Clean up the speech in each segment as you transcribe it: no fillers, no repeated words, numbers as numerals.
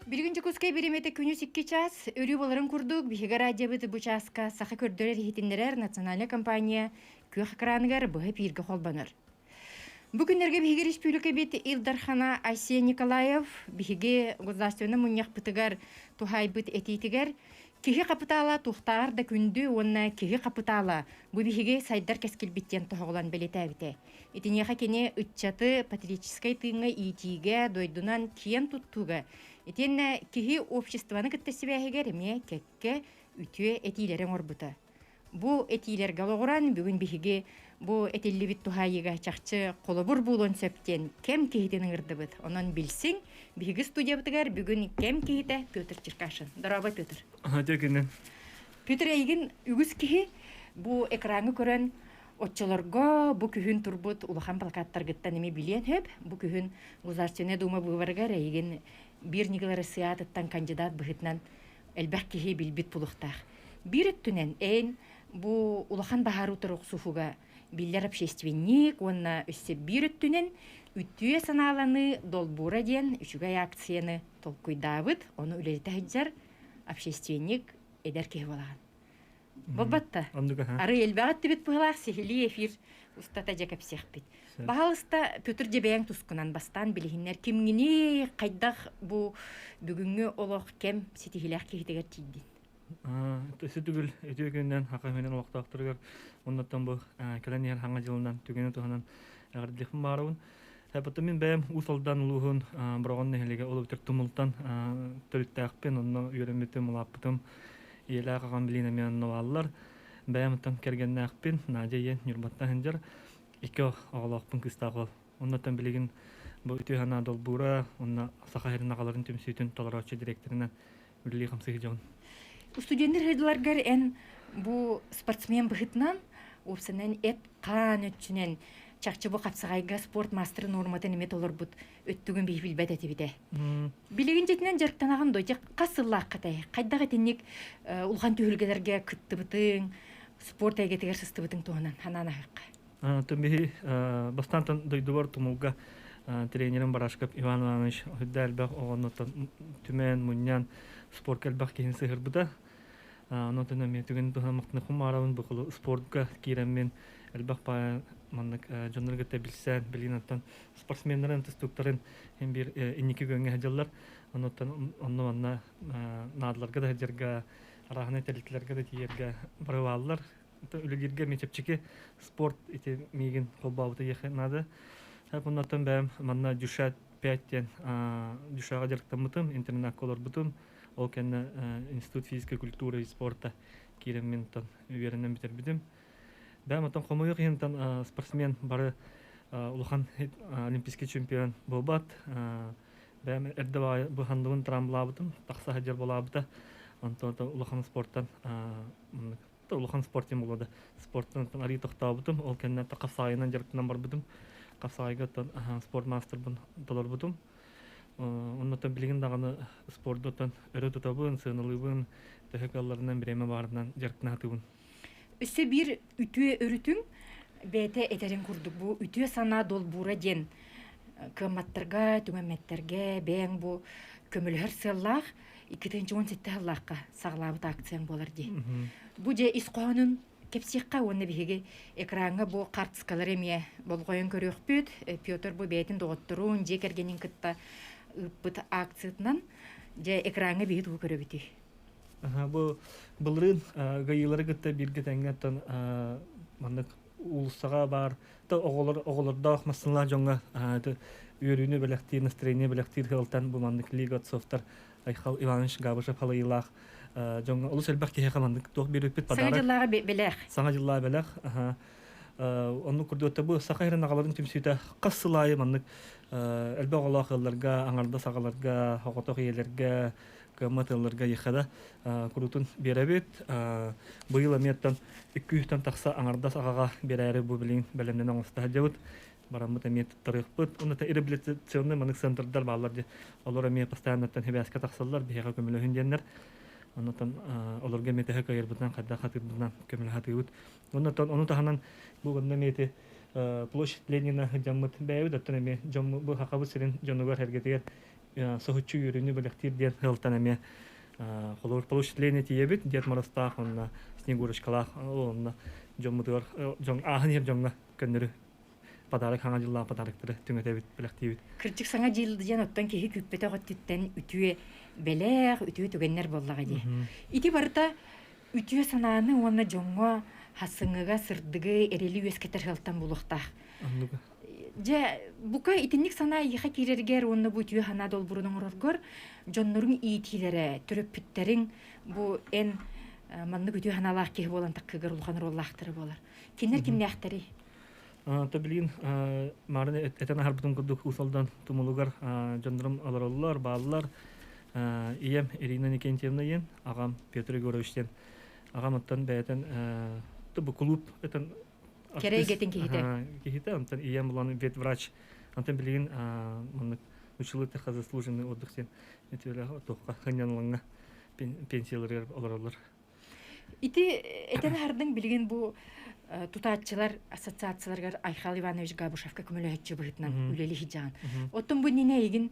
Билигин Дьокуускай бириэмэтэ күнүс 2 час. Өрүү буоларын курдук, биһиги радиобыт бу чааска саха көрдөрөр иһитиннэрэр национальнай компания күөх экраныгар быһа эпииргэ холбонор. Бу күннэргэ биһиги республикабыт Ил Дархана Айсен Николаев биһиги государственнай мунньахпытыгар туһаайбыт этиитигэр киһи хапытаала туохтааҕар да күндү уонна киһи хапытаала бу биһиги сайдар кэскилбит диэн тоһоҕолоон бэлиэтээбитэ. Итиниэхэ кини ыччаты патриотическай тыыҥҥа иитиигэ, дойдунан киэн туттууга, итиэннэ киһи обществоны кытта сибээһигэр эмиэ кэккэ үтүө этиилэри оҥорбута. Бу этиилэргэ олоҕуран бүгүн биһиги бу этиллибит туһаайыыга чахчы холобур буолуон сөп диэн кэм киһитин ыҥырдыбыт. Онон билсиҥ, биһиги студиябытыгар бүгүн кэм киһитэ Петр Черкашин. Дорообо, Петр. Дьэ күнүн. Петр, эйигин үгүс киһи бу экраҥҥа көрөн оччолорго бу күһүн турбут улахан плакаттаргыттан эмиэ билиэн сөп. Бу күһүн Государственная Дума быыбарыгар эйигин биир ньыгыл Россия аатыттан кандидат быһыытынан элбэх киһи билбит булуохтаах. Биир өттүнэн эн бу улахан баһаар утары охсуһууга биллэр общественник уонна өссө биир өттүнэн үтүө санааланыы долбуура диэн үчүгэй акцияны толкуйдаабыт, ону үлэлэтэ сылдьар общественник эдэр киһи буолаҕын. Болбатта. Арыы элбэҕи эттибит быһылаах сиһилии эфир устата дьэ кэпсиэхпит. Баһалыста Петр Дьэбэйэҥ тускунан бастаан билиһиннэр кимҥиний, хайдах бу бүгүҥҥү олох кэм ситиһиилээх киһитигэр тиийдин? Өссө түгүл үтүө күнүнэн хакамынан олохтоохторугар оннуттан бу кэлэн иһэр хаҥа дьылынан түгэни туһанан эҕэрдэлиэхпин баарабын. Потом мин бэйэм Уус Алдан улууһун Бороҕон нэһилиэгэ ол эбэтэр Тумултан төрүттээхпин, онно үөрэммитим, улааппытым. Ийэлээх аҕам билигин эмиэ онно бааллар. Бэйэм оттон кэргэннээхпин, Надя ийэ Ньурбаттан сылдьар. Икки оҕолоохпун, кыыстаах уол. Оннуттан билигин бу үтүө санаа долбуура, онно Саха сирин аҕаларын түмсүүтүн толорооччу дириэктэринэн үлэлии-хамсыы сылдьабын. Студеннар сылдьаларгар эн бу спортсмен быһыытынан, уопсайынан эт-хаан өттүнэн чахчы бу хапсаҕайга спорт маастарын нуорматын эмиэ толорбут өттүгүн биһи билбэт этибит. Билигин дьиэтинэн дьарыктанаҕын дуо? Дьэ хас сыллааххытай? Хайдах итинник улахан түһүлгэлэргэ кыттыбытыҥ, спорт эйгэтигэр сыстыбытыҥ туһунан санаан аһыахха. Биһи бастаан дойдубар Тумулга тренерим Барашков Иван Иванович үрдэ элбэх оҕоннотон түмэн, мунньан спортка элбэх киһини сыһырбыта. Онон эмиэ түгэн туһунан махтанахпын баарабын бу спортка киирэммин элбэх маннык дьоннору кытта билсэн, билигин оттон спортсменнарын, тустууктарын һин биир инники күөҥҥэ сылдьаллар. Оннуттан онно манна наадаларга да сылдьарга, арааһынай тэрилтэлэргэ да тиийэргэ барылааллар. Үлэлииргэ эмиэ чэпчэки спорт ити миигин холбообута диэххэ наада. Оннуттан бэйэм манна Дюша 5 диэн Дюшаҕа дьарыктаммытым, интернакка олорбутум. Ол кэннэ Институт физической культуры и спорта киирэммин үөрэнэн бүтэрбитим. Бэйэм оттон хомойуох иһин спортсмен бары улахан олимпийский чемпион буолбат. Бэйэм эрдэ быһандыбын травмалаабытым, тахса сылдьар буолаабыта. Онтон улахан спорттан улахан спортим буолла спорттан арыы тохтообутум. Ол кэннэ хапсаҕайынан дьарыктанан барбытым. Хапсаҕайга спорт мастербын толорбутум. Оннуттан билигин даҕаны спордуттан өрө тутабын, сыаналыыбын, төһө кыалларынан бириэмэ баарынан дьарыктана сатыыбын. Өссө биир үтүө өрүтүҥ бэйэтэ этэрин курдук бу үтүө санаа долбуура диэн кыамматтарга, түҥэммэттэргэ бэйэҥ бу көмөлөһөр сыаллаах 2017 сыллаахха саҕалаабыт акцияҥ буолар дии. Бу дьэ ис хоһоонун кэпсиэххэ уонна биһиги экраҥҥа бу карточкалары эмиэ болҕойон көрүөхпүт. Петр бу бэйэтин доҕотторун, дьиэ кэргэнин кытта ыыппыт акциятынан дьэ экраҥҥа биһи тугу көрөбүтүй? Бу былырыын ГАИлары кытта бииргэ тэҥҥэ оттон маннык уулуссаҕа баар оҕолор оҕолордоох массыыналаах дьоҥҥо үөрүүнү бэлэхтиир, настроение бэлэхтиир сыалтан бу маннык Лига отцовтар Айхал Иванович Габышев халайыылаах дьоҥҥо олус элбэх киһиэхэ маннык туох биэрбиппит подарок. Саҥа дьыллааҕы бэлэх. Саҥа дьыллааҕы бэлэх. Оннук курдук бу Саха сирин аҕаларын түмсүүтэ хас сыл аайы маннык элбэх оҕолоох ыалларга, аҥардас аҕаларга, оҕотох ийэлэргэ, кыаммат ыалларга ехада куруутун биэрэбит. Быйыл эмиэттэн 200-тэн тахса аҥардас аҕаҕа биэрээри бу билигин бэлэмнэнэ оҥосто сылдьабыт. Бараммыт эмиэ туттарыахпыт. Уонна реабилитационный маннык центрдар бааллар дии. Олор эмиэ постоянно хибээскэ тахсаллар, биһиэхэ көмөлөһүн диэннэр. Оннотон олорго эмиэ төһө кыайарбытынан, хайдах хатыырбытынан көмөлөһө сатыыбыт. Оннотон ону таһынан бу манна эмиэ ити площадь Ленина дьоммут бэйэбит оттон эмиэ дьоммут бу Хахабыт сирин дьонугар-сэргэтигэр. Соһуччу үөрүүнү бэлэхтиир диэн сыалтан эмиэ холобур получителение тиийэбит Дед Морозтаах уонна Снегурочкалаах онно дьоммутугар дьон ааһан иһэр дьоҥҥо көннөрү подарок саҥа дьыллаах подароктары түҥэтэбит бэлэхтиибит. Кырдьык саҥа дьыл диэн оттон киһи күүппэтэх өттүттэн үтүө бэлэх, үтүө түгэннэр буоллаҕа дии. Ити барыта үтүө санааны уонна дьоҥҥо хасыҥыга сырдыгы, эрэли үөскэтэр сыалтан булуохтаах. Оннуга. Дьэ, бука итинник санаа эйиэхэ киирэргэр уонна бу үтүө санаа долбурун оҥороргор дьонноруҥ иитиилэрэ, төрөппүттэриҥ бу эн маннык үтүө санаалаах киһи буолан таккыгар улахан оруоллаахтара буолар. Кинилэр кимнээхтэрий? То билигин маарын этэн аһарбытым курдук Уус Алдан тумулугар дьоннорум олороллор, бааллар. Ийэм Ирина Никентьевна диэн, аҕам Петр Егорович диэн. Аҕам оттон бэйэтин бу кулууп этэн Кэрэ эйгэтин киһитэ. Киһитэ, онтон ийэм булан ветврач. Онтон билигин маннык училытыха заслуженный отдых диэн этилэр туохха хынньаналаҥҥа пенсияларыгар олороллор. Ити этэн аһардыҥ билигин бу тутааччылар ассоциацияларыгар Айхал Иванович Габышевка көмөлөһөччү быһыытынан үлэлии сылдьаҕын. Оттон бу иннинэ эйигин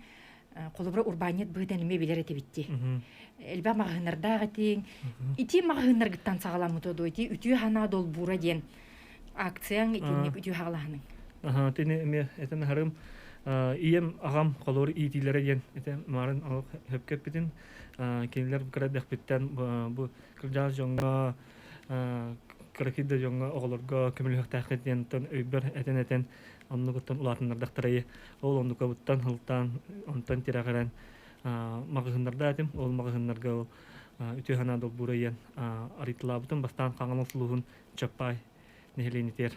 холобура урбаанньыт быһыытынан эмиэ билэр этибит Элбэх маҕаһыыннардаах этиҥ. Ити маҕаһыыннаргыттан саҕаламмыта дуо? Ити үтүө санаа долбуура диэн акцияҥ итинник үтүө хаҕалаһаның. Аха, тини эмиэ этэн аһарым. Ийэм, аҕам холобур иитиилэрэ диэн этэ маарын олох хөпкө эппитин. Кинилэр кыра эрдэхпиттэн бу кырдьаҕас дьоҥҥо кыракый да дьоҥҥо оҕолорго көмөлөһүөхтээххит диэн өйбөр этэн-этэн оннугуттан улаатыннардахтарайы. Ол оннукабыттан сылтаан онтон тирэҕирэн маҕаһыыннарда этим. Ол маҕаһыыннарга ол үтүө санаа долбуура ийэн арыйталаабытым. Бастаан Хаҥалас улууһун Чаппай нэһилиэнньэтигэр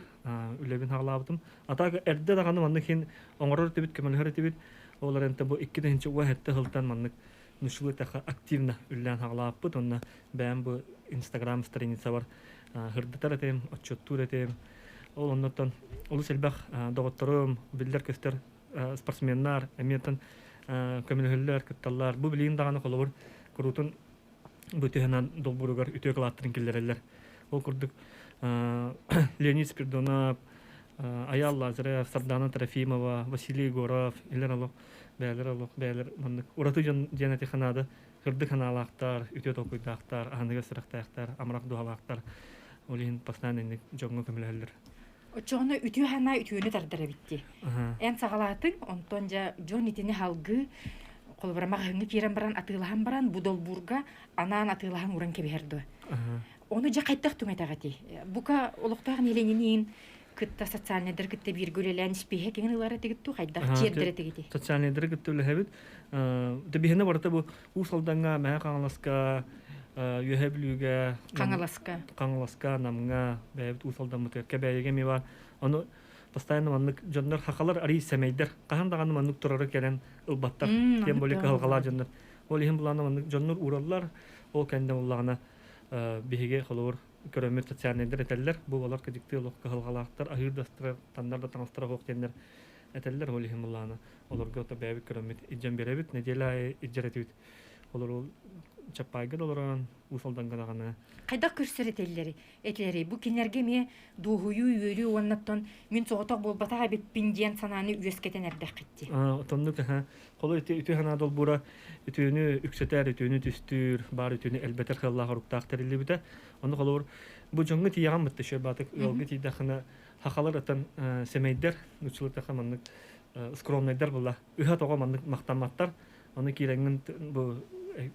үлэбин хаҕалаабытым. А так эрдэ даҕаны маннык иһин оҥорор этибит, көмөлөһөр этибит. Ол эрэн бу 2017 сылтан маннык нуччалыы эттэххэ активно үлэлээн хаҕалаабыппыт. Онно бэйэм бу Инстаграм страницабар сырдатар этим, отчуоттуур этим. Ол оннуттан олус элбэх доҕотторум, биллэр-көстөр спортсменнар эмиэ көмөлөһөллөр, кытталлар. Бу билигин даҕаны холобур куруутун бу түһэнэн долбууругар үтүө кылааттарын киллэрэллэр. Ол курдук Леонид Спиридонов, Аял Лазарев, Сардана Трофимова, Василий Егоров, илэр олох, бэйэлэр олох, бэйэлэр маннык ураты дьон диэн этиэххэ наада. Сырдык санаалаахтар, үтүө толкуйдаахтар, аһыныгас сүрэхтээхтэр, амарах дууһалаахтар. Ол иһин постоянно инник дьоҥҥо көмөлөһөллөр. Оччоҕуна үтүө санаа үтүөнү тардар эбит дии. Эн саҕалаатыҥ, онтон дьэ дьон итини салгыы холобура маҕаһыыҥҥа киирэн баран атыылаһан баран бу долбуурга анаан атыылаһан ууран кэбиһэр дуо? Ону дьэ хайдах түҥэтэҕитий? Бука олохтоох нэһилиэнньэниин кытта социальнайдар кытта бииргэ үлэлээн испииһэк иҥин ылар этигит дуу, хайдах тиэрдэр этигитий? Социальнайдары кытта үлэһэбит. Биһиэнэ барыта бу Уус Алдаҥҥа, Мэҥэ Хаҥаласка, Үөһээ Бүлүүгэ, Хаҥаласка. Хаҥаласка, Намҥа, бэйэбит Уус Алдаммытыгар, Кэбээйигэ эмиэ баар. Ону постоянно маннык дьоннор хахалар арый сэмэйдэр. Хаһан даҕаны маннык турары кэлэн ылбаттар. Тем более кыһалҕалаах дьоннор. Ол иһин былаана маннык дьоннор уураллар. Ол кэннэ буллаҕына биһиги холобур көрөммүт социальнайдар этэллэр. Бу балар кыдьыктыы олох кыһалҕалаахтар, аһыыр да астара, таннар да таҥастара суох диэннэр этэллэр. Ол иһин буллаҕына олорго то бэйэбит көрөммүт илдьэн биэрэбит. Нэдиэлэ аайы илдьэр этибит. Олор Чаппайга да олорон, Уус Алданга даҕаны. Хайдах көрсөр этэллэрий? Этилэрий? Бу кинилэргэ эмиэ дуоһуйуу, үөрүү уоннаттан мин соҕотох буолбатах эбиппин диэн санааны үөскэтэн эрдэххит дии. Отоннук холо ити үтүө санаа долбуура үтүөнү үксэтэр, үтүөнү түстүүр, баар үтүөнү элбэтэр сыаллаах оруктаах тэриллибитэ. Ону холобур бу дьоҥҥо тиийэҕин бытта шө баатык ыалга тиийдэххинэ хахалар ытан сэмэйдэр, нуччалыы маннык скромнайдар була. Ыһа тоҕо маннык махтамматтар. Ону киирэҥҥин бу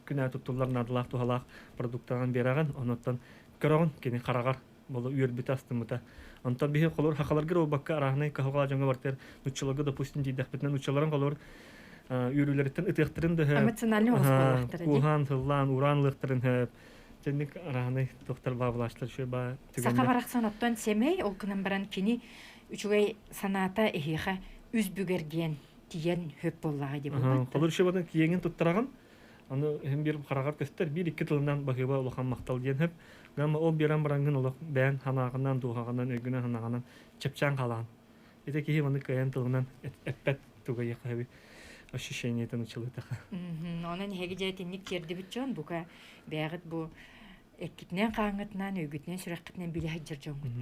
күнэ туттуллар наадалаах туһалаах продуктанан биэрэҕин, онуттан көрөҕүн кини хараҕар болу үөрбүтэ астыммыта. Онтон биһи холор хахаларгар буолбакка арааһынай кыһалҕа дьоҥҥо бартыар нуччаларга допустим тиийдэхпитинэ нуччаларын холор үөрүүлэриттэн ытыахтарын да сөп. Эмоциональный олус буоллахтара дии. Кууһаан, сыллаан, ураан ылыахтарын сөп. Дьэнник арааһынай туохтар баабылаачтар үчүгэй баа Саха барахсан оттон сэмэй, ол гынан баран кини үчүгэй санаата эһиэхэ үс бүгэр диэн тиийэн хөп буоллаҕа дии буолбат. Холор үчүгэй киэҥин туттараҕын Аны иһин биир хараҕар көстөр, биир-икки тылынан баһыыба улахан махтал диэн сөп. Гамма ол биэрэн бараҥҥын олох бэйэн санааҕынан, дууһаҕынан, өйгүнэн санааҕынан чэпчээн хаалаҕын. Ити киһи маны кыайан тылынан эппэт тугайыаха сөбүй ощущениетын учулуутаха. Онон эһиги дьэ итинник тиэрдибит дьон бука бэйэҕит бу эккитинэн хааҥҥытынан, өйгүтүнэн, сүрэххитинэн билэ сылдьар дьоҥҥут.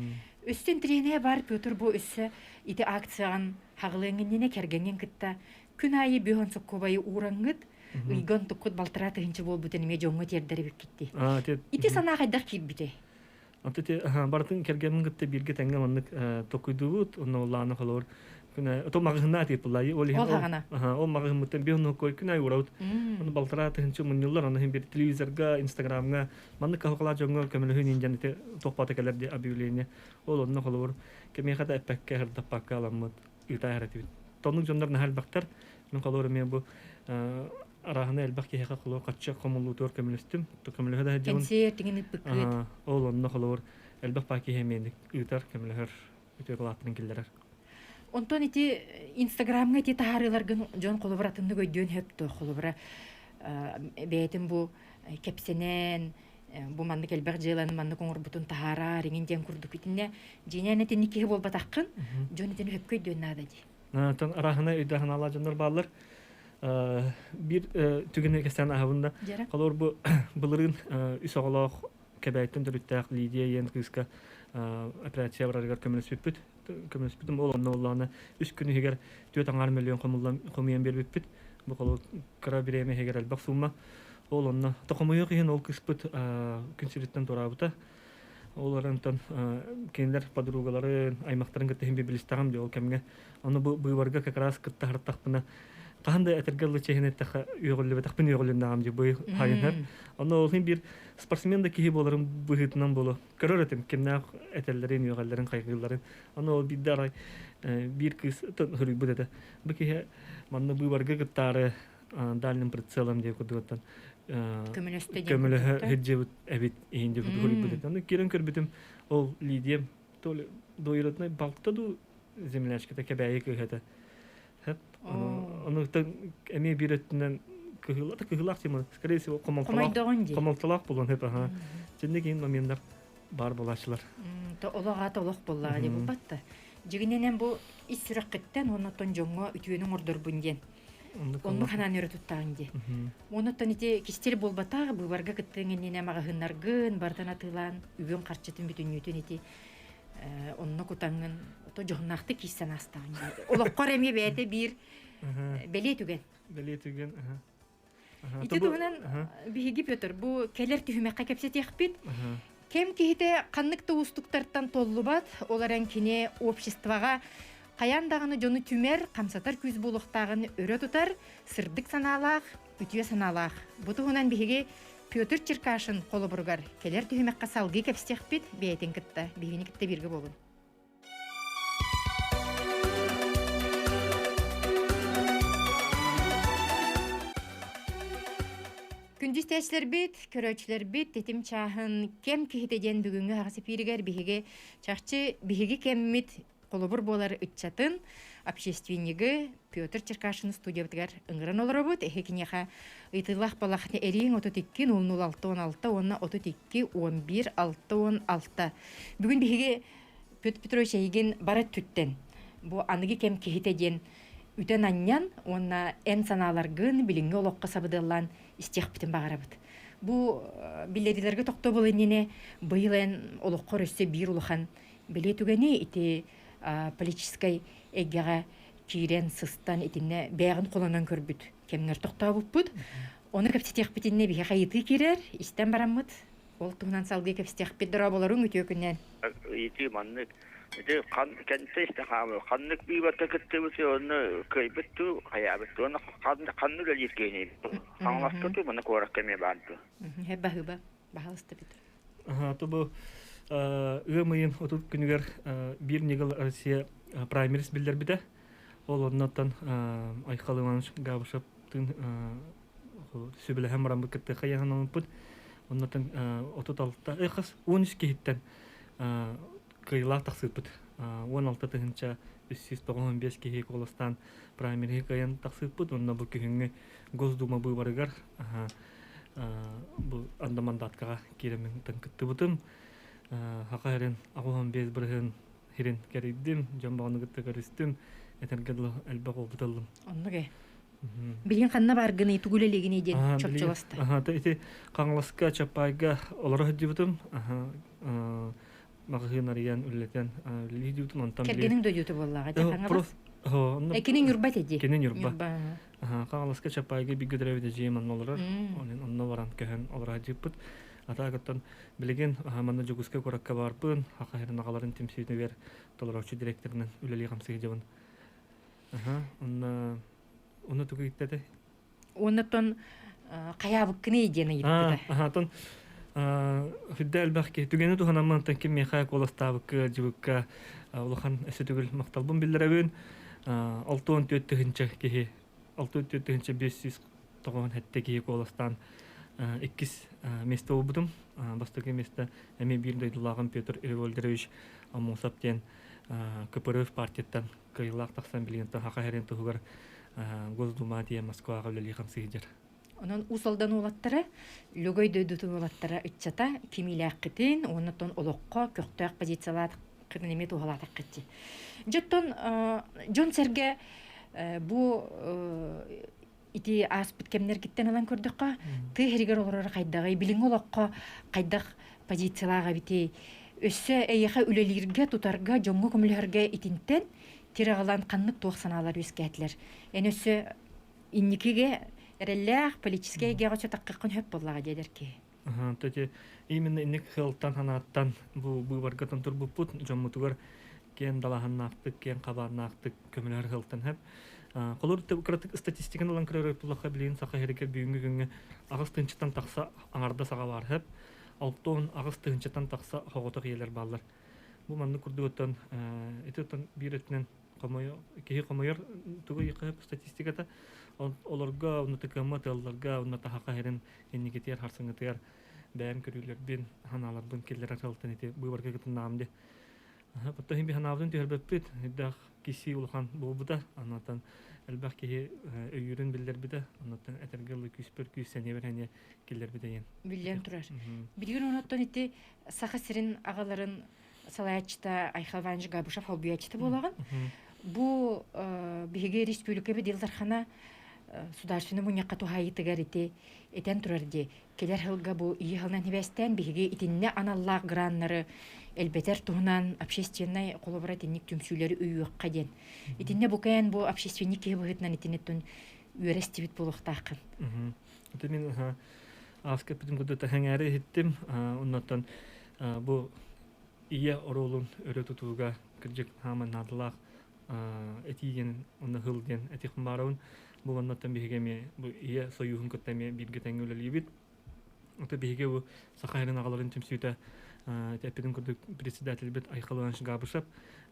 Өссө интэриэһинэйэ баар Петр бу өссө ити акцияҕын хаҕылыаҥ иннинэ кэргэҥҥин кытта. Күн аайы бүһөн соккубайы уураңҥыт, ыйга онтуккут балтараа тыһыынча буолбутун эмиэ дьоҥҥо тиэрдэр эбиккитти. Ити санаа хайдах киирбитэй? Аты те барытын кэргэммин кытта бииргэ тэҥҥэ маннык токуйдуубут, онно улаана холобур күнэ ото маҕаһыынаа тиэппыллаайы ол иһин ол маҕаһыыммыттан биир оннук күн аайы уурабыт. Ону балтараа тыһыынча мунньуллар, ону иһин бир телевизорга, инстаграмҥа маннык каһукалаах дьоҥҥо көмөлөһүүн индиан ити туохпата кэлэр ди объявление. Ол онно холобур кимиэхэ да эппэккэ, ырдаппакка аламмыт ыытаа этибит. Тоннук дьоннор наһаа элбэхтэр. Мин холобур эмиэ бу арааһына элбэх киһиэхэ холобур хаччы хомуллуутугар көмөлөстүм. Көмөлөһө да сылдьабын. Кэнсиэр тигин ыппыккыт. Ол онно холобур элбэх баа киһи эмиэ ыытар, көмөлөһөр, үтүө кылааттарын киллэрэр. Онтон ити Инстаграмҥа ити таһаарыыларгын дьон холобур атыннык өйдүөн сөп дуо? Холобура бэйэтин бу кэпсэнэн, бу маннык элбэх дьыаланы маннык оҥорбутун таһаараар иҥин диэн курдук итиннэ дьиҥинэн итинник киһи буолбатаххын, дьон итини сөпкө өйдүөн наада дии. Оттон арааһына өйдөөх-санаалаах дьоннор бааллар. Биир түгэни кэстээн аһабын да. Холобур бу былырыын үс оҕолоох Кэбээттэн төрүттээх Лидия диэн кыыска операция барарыгар көмөлөспүппүт. Көмөлөспүтүм ол онно буоллаҕына үс күн иһигэр 4,5 миллион хомуйан биэрбиппит. Бу холобур кыра бириэмэ иһигэр элбэх сумма. Ол онно хомойуох иһин ол кыыспыт күн сириттэн туораабыта. Ол арантан кинилэр подругаларын, аймахтарын кытта иһин билистэҕим дии ол кэмҥэ. Ону бу быыбарга как раз кытта һартахпына хаһан да этэргэ дылы чиэһин эттэххэ үөҕүллүбэтэхпин үөҕүлүннэҕим дии бу хайынар. Онно ол иһин биир спортсмен да киһи буоларым быһыытынан буолуо. Көрөр этим кимнээх этэллэрин, үөҕэллэрин, хайгыылларын. Ону ол биирдэ арай биир кыыс суруйбут этэ. Бу киһи манна быыбарга кыттаары дальним прицелом диye курдугуттан көмөлөһө сылдьыбыт эбит иһин диye курдук этэ. Аны киирэн көрбүтүм ол Лидия то ли двоюродной балта дуу землячката Кэбээйи кыыһа этэ. Ону эмиэ биир өттүнэн кыһыла да кыһылаах тема скорее всего хомолтолоох буолуон сөп аха. Синник иһин моменнар бар буолааччылар. Олох аата олох буоллаҕа дии булбат да. Дьигинэнэн бу ис сүрэххиттэн уонна оттон дьоҥҥо үтүөнү оҥордорбун диэн. Оннук ханаан өрө туттаҕын дии. Онуттан ити кистэл буолбатах, быыбарга кыттыаҥ иннинэ маҕаһыыннаргын барытын атыылаан, үгүн харчытын бүтүннүүтүн ити онно кутаҥҥын ото дьоһуннаахтык киирсэн аастаҕын дии. Олоххор эмиэ бэйэтэ биир бэлиэ түгэн. Бэлиэ түгэн. Ити туһунан биһиги Петр бу кэлэр түһүмэххэ кэпсэтиэхпит. Кэм киһитэ ханнык да уустуктартан толлубат, ол эрэн кини обществоҕа хайаан даҕаны дьону түмэр, хамсатар күүс буолуохтааҕын өрө тутар, сырдык санаалаах, үтүө санаалаах. Бу туһунан биһиги Петр Черкашин холобуругар кэлэр түһүмэххэ салгыы кэпсиэхпит, бэйэтин кытта, биһигини кытта бииргэ буолун. Күндү истээччилэрбит, көрөөччүлэрбит, тэтим чааһын кэм киһитэ диэн бүгүҥҥү аһаҕас эпииригэр биһиги чахчы биһиги кэммит холобур буолар ыччатын, общественнигы Петр Черкашин студиябытыгар ыҥыран олоробут. Эһи киниэхэ ыйытыылаах балахны эрииҥ 32 00 6 16 уонна 32 11 66. Бүгүн биһиги Петр Петрович эйигин бары өттүттэн бу аныгы кэм киһитэ диэн үтэн-анньан уонна эн санааларгын билиҥҥи олоххо сабыдыаллаан истиэхпитин баҕарабыт. Бу биллэриилэргэ тохтобул иннинэ быйыл эн олоххор өссө биир улахан бэлиэ түгэни ити политическай эйгэҕэ киирэн сыстан итиннэ бэйэҕин холонон көрбүт кэмҥэр тохтообуппут. Ону кэпсэтиэхпитиннэ биһиэхэ ыйытыы киирэр, истэн бараммыт Ол туһунан салгыы кэпсэтиэхпит. Дорооболоруҥ үтүө күннэн. Ыйытыы маннык. Ити хан кэнсэ истэ хаамыы ханнык быыбарга кыттыбыт онно кыайбыт дуу, хайаабыт дуу, онно ханнык үлэлиир киһиний? Хаҥаласка дуу, манна куоракка эмиэ баар дуу? Баһыыба, баһаалыста Петр. Ага, бу ыам ыйын 30 күнүгэр биир ньыгыл Россия праймерис биллэрбитэ. Ол оннуттан Айхал Иванович Габышев тыын сүбэлэһэн бараммыт кытта хайаһан ылыппыт. Оннуттан 36 хас 13 киһиттэн кыайыылаах тахсыыппыт. 16 тыһыынча 395 киһи куоластаан праймериһи кыайан тахсыыппыт. Онно бу күһүҥҥү Госдума быыбарыгар бу анда мандаткаҕа киирэммин кыттыбытым. Хаха хэрин 85 бырыһын хирин кэрийдим, дьон баҕаны кытта көрүстүм, этэргэ дылы элбэх опыт ыллым. Оннук ээ. Билигин ханна бааргыный, тугу үлэлиигиний диэн чопчуласта. Ити Хаҥаласка, Чапайга олоро сылдьыбытым. Маҕаһыын арыйан, үлэлэтэн үлэлии сылдьыбытым. Онтон Кэргэниҥ дойдута буоллаҕа, дьэ Хаҥалас? Кини Ньурба теди. Кини Ньурба. Хаҥаласка Чапайга бииргэ төрөөбүт эдьиийим онно олорор. Онон онно баран көһөн олоро сылдьыппыт. Атаагыттан билигин манна Дьокуускай куоракка баарбын. Саха сирин аҕаларын түмсүүтүгэр толорооччу директорынан үлэлии хамсыы сылдьабын. Онно онно тугу иттэтэ? Оннотон хайаабыккыный диэн ыйыппыта. Аха, Хүддэ элбэх киһи түгэни туһанаммын ким миэхэ куоластаабыкка, дьыбыкка улахан өссө төгүл махталбын биллэрэбин. 64 тыһыынча киһи 64 тыһыынча 597 киһи куоластаан иккис место буолбутум. Бастакы место эмиэ биир дойдулааҕым Петр Револьдерович Аммосов диэн КПРФ партияттан кыайыылаах тахсан билигин Саха сирин туһугар Госдума тиийэн Москваҕа үлэлии хамсыы сылдьар. Онон Уус Алдан уолаттара, Лөгөй дойдутун уолаттара ыччата кимиилээххитин уонна оттон олоххо көхтөөх позициялааххытын эмиэ туһалаатаххыт. Дьоттон дьон-сэргэ бу ити ааспыт кэмнэргиттэн ылан көрдөххө, тыа сиригэр олорор хайдаҕый, билиҥҥи олоххо хайдах позициялаах эбитий? Өссө эйиэхэ үлэлииргэ, тутарга, дьоҥҥо көмөлөһөргө итинтэн тирэх ылан ханнык туох санаалар үөскээтилэр? Эн өссө инникигэ эрэллээх политическай эйгэҕэ өссө таххаххын сөп буоллаҕа диэдэр киһи. Ага, именно инник сылтан санааттан бу быыбарга турбуппут дьоммутугар киэн далаһаннаахтык, киэн хабааннаахтык көмөлөһөр сылтан хэп. Холор кыратык статистиканы ылан көрөр буллахха билигин саха сиригэр бүгүҥҥү күҥҥэ аҕыс тыһыынчаттан тахса аҥарда саҕа баар хэп. 68 тыһыынчаттан тахса соҕотох ийэлэр бааллар. Бу маннык курдугуттан ити оттон биир өттүнэн киһи хомойор тугу статистиката олорго оннутыкыамма тыалларга онно таһаха сирин инникитигэр харсыҥҥытыгар бэйэм көрүүлэрбин ханааларбын киллэрэр сылтан ити быыбарга кытыннаҕым дии. Оттон иһин ханаабытын түһэрбэппит элбэх киси улахан буолбута аннаттан элбэх киһи өйүүрүн биллэрбитэ оннуттан этэргэ дылы күүспэр күүс сэниэбэр сэниэ киллэрбитэ диэн. Биллэн турар. Билигин онуттан ити Саха сирин аҕаларын салайааччыта Айхал Иванович Габышев холбуйааччыта буолаҕын. Бу биһиги республикабыт Ил Дархана Судаарственный мунньахха туһаайыытыгар ити этэн турар дии. Кэлэр сылга бу ийэ сылынан сибээстээн биһиги итиннэ аналлаах граннары элбэтэр туһунан общественнай холобура итинник түмсүүлэри өйүөххэ диэн. Итиннэ бу кээн бу общественник киһи быһыытынан итинниттэн үөрэстибит буолуохтааххын. Это мин ааска эппитим курдук тэһэҥээри иһиттим. Оннуттан бу ийэ оруолун өрө тутууга кырдьык хааман наадалаах этии диэн уонна һыл диэн этиэхпин баарабын. Бу оннуттан биһиги эмиэ бу ийэ сойууһун кытта эмиэ бииргэ тэҥҥэ үлэлиибит. Ото биһиги бу Саха сирин аҕаларын түмсүүтэ эппитим курдук председательбит Айхал Иванович Габышев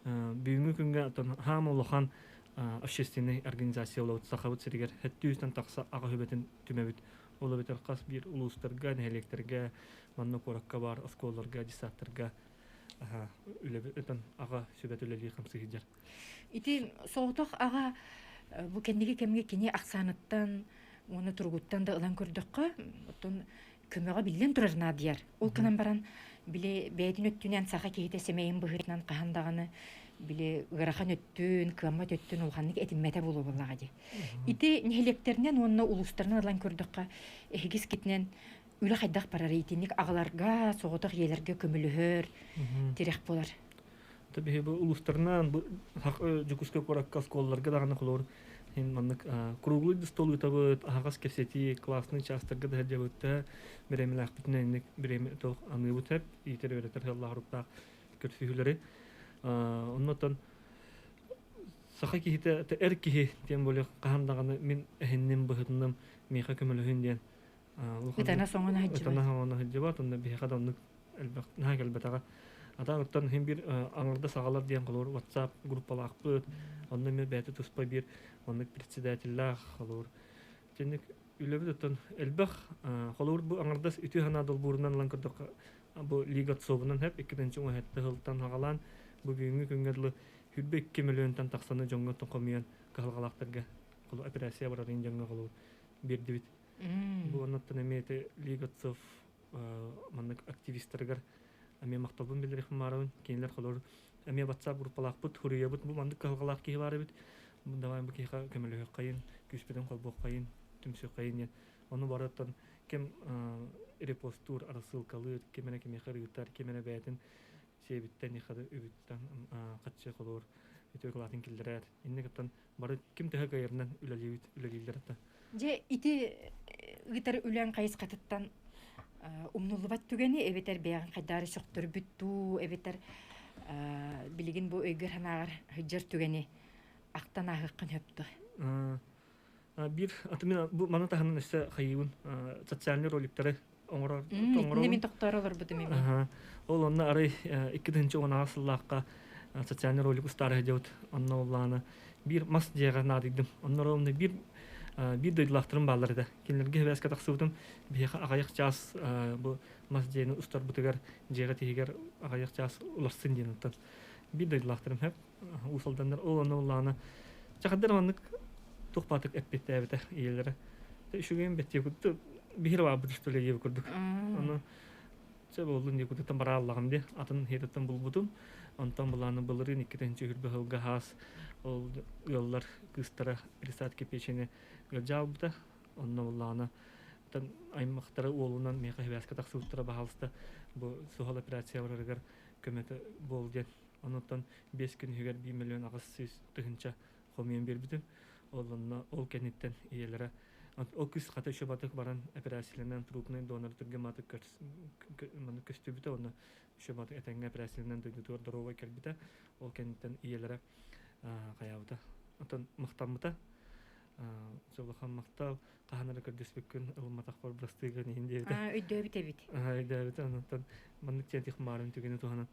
бүгүҥҥү күҥҥэ оттон хаама улахан общественнай организация олобут Сахабыт сиригэр 700 тахса аҕа сүбэтин түмэбит. Ол эбэтэр хас биир улуустарга, нэһилиэктэргэ, манна куоракка баар оскуолаларга, детсадтарга үлэбит аҕа сүбэт үлэлии хамсыы сылдьар. Ити соҕотох аҕа бу кэнники кэмҥэ кини ахсааныттан уонна туругуттан да ылан көрдөххө, оттон көмөҕө биллэн турар наадыйар. Ол гынан баран, били бэйэтин өттүнэн саха киһитэ сэмэйин быһыытынан хаһан даҕаны били ыарахан өттүн, кыаммат өттүн улаханнык этиммэтэ буолуо буоллаҕа дии. Ити нэһилиэктэринэн уонна улуустарынан ылан көрдөххө, эһиги искитинэн үлэ хайдах барар итинник аҕаларга, соҕотох ийэлэргэ көмөлөһөр, тирэх буолар. Биһи бу улуустарынан бу Дьокуускай куоракка оскуолаларга даҕаны холобур маннык круглый стол ыытабыт, аһаҕас кэпсэтии, классный чаастарга да сылдьабыт бириэмэлээхпитинэн инник бириэмэ туох аныыбыт сөп, иитэр үөрэтэр сыаллаах көрсүһүүлэри. Оннотон саха киһитэ эр киһи диэн боле хаһан даҕаны мин эһинним быһытыным миэхэ көмөлөһүн диэн ытана соҥоно ытана соҥоно сылдьыбат онно биһиэхэ да оннук элбэх наһаа кэлбэтэҕэ атаан оттон иһин биир аҥарда саҕалар диэн холобур WhatsApp группалаахпыт онно эмиэ бэйэтэ туспа биир оннук председателлээх холобур итинник үлэбит оттон элбэх холобур бу аҥардас үтүө санаа долбуурунан ылан көрдөххө бу лига отцовунан хэп иккитинчи уҥаһетта сылтан хаҕалаан бу бүгүҥҥү күҥҥэ дылы 22 миллионтан тахсаны дьоҥҥо хомуйан кыһалҕалаахтарга операция барарын дьоҥҥо холобур биэрдибит. Бу оннуттан эмиэ ити Лига отцов маннык активистарыгар эмиэ махталбын биллэриэхпин баарабын. Кинилэр холобур эмиэ WhatsApp группалаахпыт, хуруйабыт бу маннык кыһалҕалаах киһи баар эбит. Давай бу киһиэхэ көмөлөһүөххэйин, күүспүтүн холбуоххайын, түмсүөххэйин диэн. Ону барыттан ким репостуур, рассылкалыыр, ким эрэ кимиэхэ ыытар, ким эрэ бэйэтин сиэбиттэн, үбүттэн хаччы холобур. үтүө кылаатын киллэрэр. Инник оттон бары ким төһө кыайарынан үлэлиибит, үлэлииллэр ата. Дьэ, ити ыытар үлэҥ хайысхатыттан умнуллубат түгэни эбэтэр бэйэҕин хайдаары сөхтөрбүт дуу, эбэтэр билигин бу өйгөр-санааҕар сылдьар түгэни ахтан ааһыаххын сөп дуо? Биир аты бу маны таһынан өссө хайыыбын социальный роликтары оҥорор Итиннэ мин тохтоор олорбутум ими. Ол онно арай 2016 сыллаахха социальный ролик устаары сылдьабыт. Онно улаана биир мас дьиэҕэ наадыйдым. Онно ровно биир биир дойдулаахтарым бааллар этэ. Кинилэргэ сибээскэ тахсыбытым. Биһиэхэ аҕыйах чаас бу мас дьиэни устарбытыгар дьиэҕэ тиһигэр аҕыйах чаас уларсын диэн оттон биир дойдулаахтарым хэп Уус Алданнар ол онно улаана чахаддар маннык туох баатык эппиэттээбитэ ийэлэрэ. Үчүгэйин бэттиэ курдук биһир баабыт что ли диэбит курдук. Ону чэ буоллун диye курдуктан барааллаҕым диye атын хиэтаттан булбутум. Онтон былааны былырыын иккитинчи үрбэ сылга хаас ол ыаллар кыыстара пересадки печени ыалдьа албыта. Онно буллаҕына аймахтара уолунан миэхэ сибээскэ тахсыбыттара баһаалыста бу суһал операция барарыгар көмөтө буол диэн Онуттан 5 күн иһигэр 1 миллион 800 тыһыынча хомуйан биэрбитим. Ол онно ол кэнниттэн ийэлэрэ ол кыыс хата еще батык баран операцияланан трупный донор түргэн батык маннык көстүбүтэ уонна еще батык этэҥҥэ операцияланан дойдутугар доруобай кэлбитэ. Ол кэнниттэн ийэлэрэ хайаабыта. Оттон махтаммыта. Улахан махтал хаһан эрэ көрдөспүккүн ылымматахпар бырастыыгын иһин диэбитэ. Өйдөөбүт эбит. Өйдөөбүт. Онтон маннык тиэтих маарын түгэни туһанан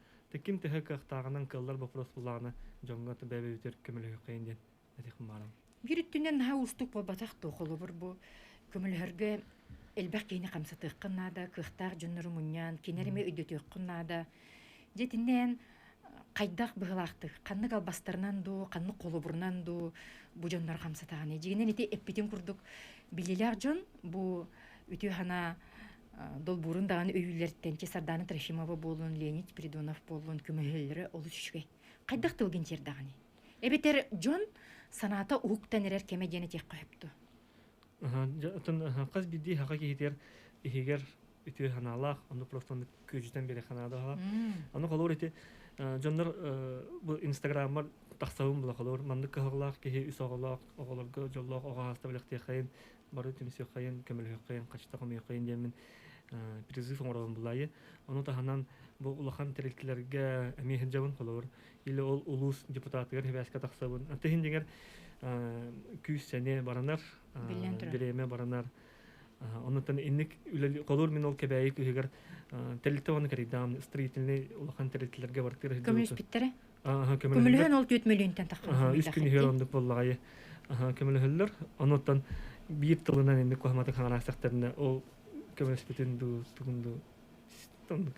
Ким төһө кыахтааҕынан кыаллар боппуруос буллаҕына дьоҥҥо бэйэ-бэйэбитигэр көмөлөһүөххэйин диэн этиэхпин баҕарабын. Биир өттүнэн наһаа уустук буолбатах дуо? Холобур, бу көмөлөһөргө элбэх киһини хамсатыаххын наада, кыахтаах дьоннору мунньан, кинилэри эмиэ өйдөтүөххүн наада. Дьэ итиннээн хайдах быһыылаахтык, ханнык албастарынан дуу, ханнык холобурунан дуу бу дьоннору хамсатаҕыный? Дьиҥинэн ити эппитин курдук биллиилээх дьон бу үтүө санаа долбуурун даҕаны өйүүллэриттэн Сардаана Трофимова буоллун, Леонид Спиридонов буоллун көмөлөһөллөрө олус үчүгэй. Хайдах тылгын тиэрдэҕиний? Эбэтэр дьон санаата уһуктан эрэр кэмэ диэн этиэххэ сөп дуо? Оттон хас биирдии саха киһитигэр иһигэр үтүө санаалаах, ону просто күөдьүтэн биэрэ санаада. Аны холобур ити дьоннор бу инстаграммар тахсабын була холобур маннык кыһалҕалаах киһи үс оҕолоох оҕолорго дьоллоох оҕо ааста билэхтиэххэйин бары түмсүөххэйин, көмөлөһүөххэйин, хачта хомуйуоххэйин диэммин призыв оҥоробун булаайы. Ону таһынан бу улахан тэрилтэлэргэ эмиэ сылдьабын холобур или ол улуус депутатыгар сибээскэ тахсабын. Антыһын дьиҥэр күүс-сэниэ баранар, бириэмэ баранар. Оннуттан инник үлэли холуур мин ол Кэбээйи күһүгэр тэрилтэ уонна кэрийдэҕим строительный улахан тэрилтэлэргэ бартыыр Көмөлөспүттэрэ? Көмөлөһөн ол 4 мөлүйүөнтэн тахха. Үс күн иһигэр оннук буоллаҕайы көмөлөһөллөр. Онуттан биир тылынан инник куһаматык хаҥараастахтарына ол көмөлөспүтүн дуу тугун дуу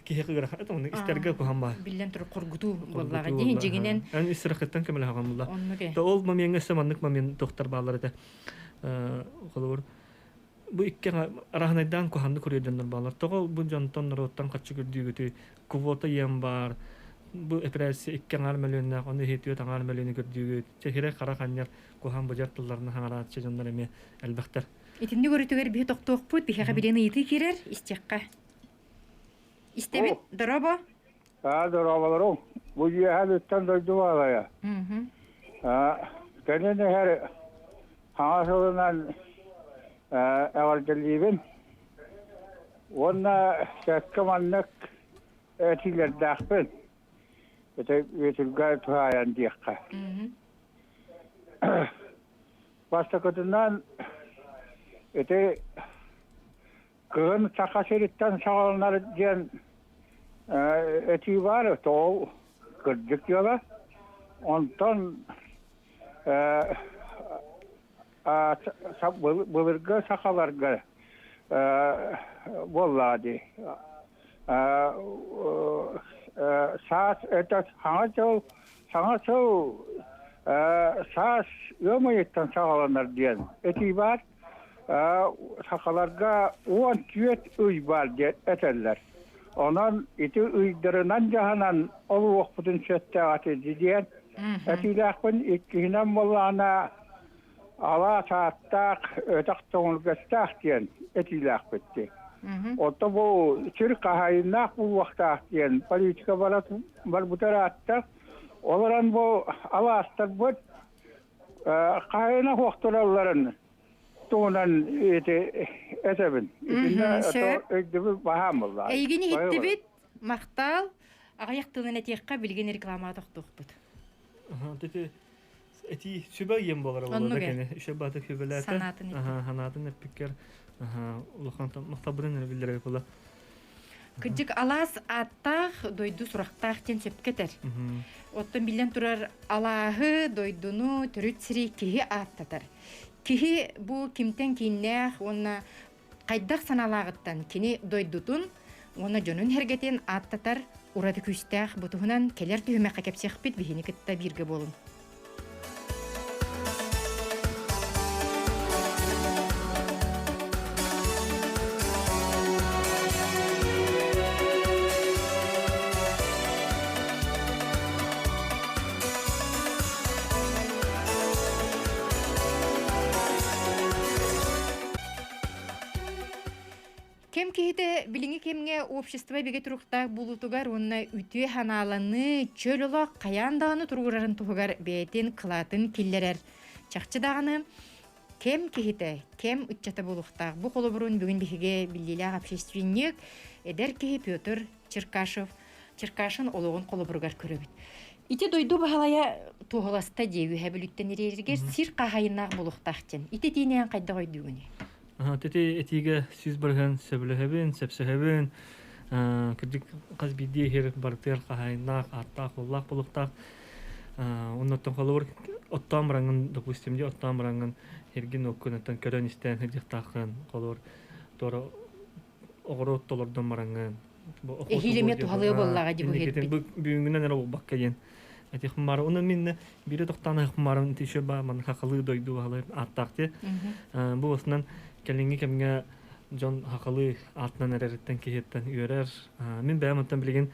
киһи ыарахан оннук истэргэ куһам баар. Биллэн турар хоргутуу буоллаҕа дии дьиҥинэн. Эн ис сүрэххиттэн көмөлөһөҕүн буолла. То ол момеҥҥа өссө маннык момент тохтор бааллар этэ. Холобур бу икки араһынайдаан куһанны көрүө дьоннор бааллар. Тоҕо бу дьонтон норуоттан хаччы көрдүүгүтүй? Квота иэн баар. Бу эпэрээссийэ икки аҥаар мөлүйүөннээх, ону иһи түөрт аҥаар мөлүйүөнү көрдүүгүт. Чэ, хирэ хара ханньар куһаан быдьар тылларынан хаҥарааччы дьоннор эмиэ элбэхтэр. Итинник өрүтүгэр биһи тохтуохпут, биһиэхэ билиэн ыйытыы киирэр, истиэххэ. Истэбит, дорообо. Аа, дорооболору. Бу үөһэ бүттэн дойду баалайа. Кэлин иһэр хаҥас ылынан эҕэрдэлиибин. Уонна сөпкө маннык этиилэрдээхпин. Ити үөтүлгэ туһаайан диэххэ. Бастакытынан ити кыһын Саха сириттэн саҕаланар диэн этии баар, тоҕо кырдьык дьыала. Онтон былыргы сахаларга буоллаҕа дии. Саас это саҥа дьыл саҥа сыл саас ыам ыйыттан саҕаланар диэн этии баар. Сахаларга 14 ый баар диэн этэллэр. Онон ити ыйдарынан дьаһанан олоруохпутун сөптөөх этэ диэн этиилээхпин. Иккиһинэн буоллаҕына алаас ааттаах, өтөх тоҥулгастаах диэн этиилээхпит дии. Оттон бу сир хаһаайыннаах буолуохтаах диэн политика барбыта ыраатта. Олорон бу алаастарбыт хаһыына хуохтуралларын туһунан ити этэбин. Итиннэ өйдөбүл баһаам буолла. Эйигин иһиттибит, махтал. Аҕыйах тылын этиэххэ билигин рекламаҕа тохтуохпут. Ити эти сүбэ ыйым буолар буолла кини үчө баты сүбэлээтэ. Санаатын эппиккэр улахан махталбытын эрэ биллэрэ буола. Кырдьык алаас ааттаах, дойду сурахтаах диэн сөпкө этэр. Оттон биллэн турар алааһы, дойдуну, төрүт сири киһи ааттатар. Киһи бу кимтэн кииннээх уонна хайдах санаалааҕыттан кини дойдутун уонна дьонун сэргэтин ааттатар ураты күүстээх бу туһунан кэлэр түһүмэххэ кэпсиэхпит биһини кытта бииргэ буолуҥ. Кэм киһитэ билиҥҥи кэмҥэ общество бигэ туруктаах буолуутугар уонна үтүө санааланыы, чөл олох хайаан даҕаны туругурарын туһугар бэйэтин кылаатын киллэрэр. Чахчы даҕаны, кэм киһитэ, кэм ыччата буолуохтаах. Бу холобурун бүгүн биһиги биллиилээх общественник, эдэр киһи Петр Черкашев Черкашин олоҕун холобуругар көрөбүт. Ити дойду баһылайа туоһуласта дии үһэ бүлүттэн ириэригэр сир хаһайыннаах буолуохтаах диэн. Ити тиинээн хайдах өйдүүгүнүй? Ити этиигэ 100% сөбүлэһэбин, сөпсөһөбүн. Кырдьык хас биирдии иһэр барытыгар хаһайыннаах, ааттаах, уоллаах буолуохтаах. Оннуттан холобур оттоон бараҥҥын, допустим, дии оттоон бараҥҥын эргин оккунаттан көрөн истэн сылдьыахтааххын. Холобур, туора оҕуруот толордон бараҥҥын. Эһиил эмиэ туһалыа буоллаҕа дии бу Инникитин бу бүгүҥҥүнэн эрэ буолбакка диэн этихмар. Уну минне бири тохтаан ахмарын тишө ба ман хахалы дойду баһылы ааттаах ти. Бу осынан кэлиҥҥи кэмҥэ дьон хахалы аатынан эрэриттэн киһиттэн үөрэр. Мин бэйэм оттон билигин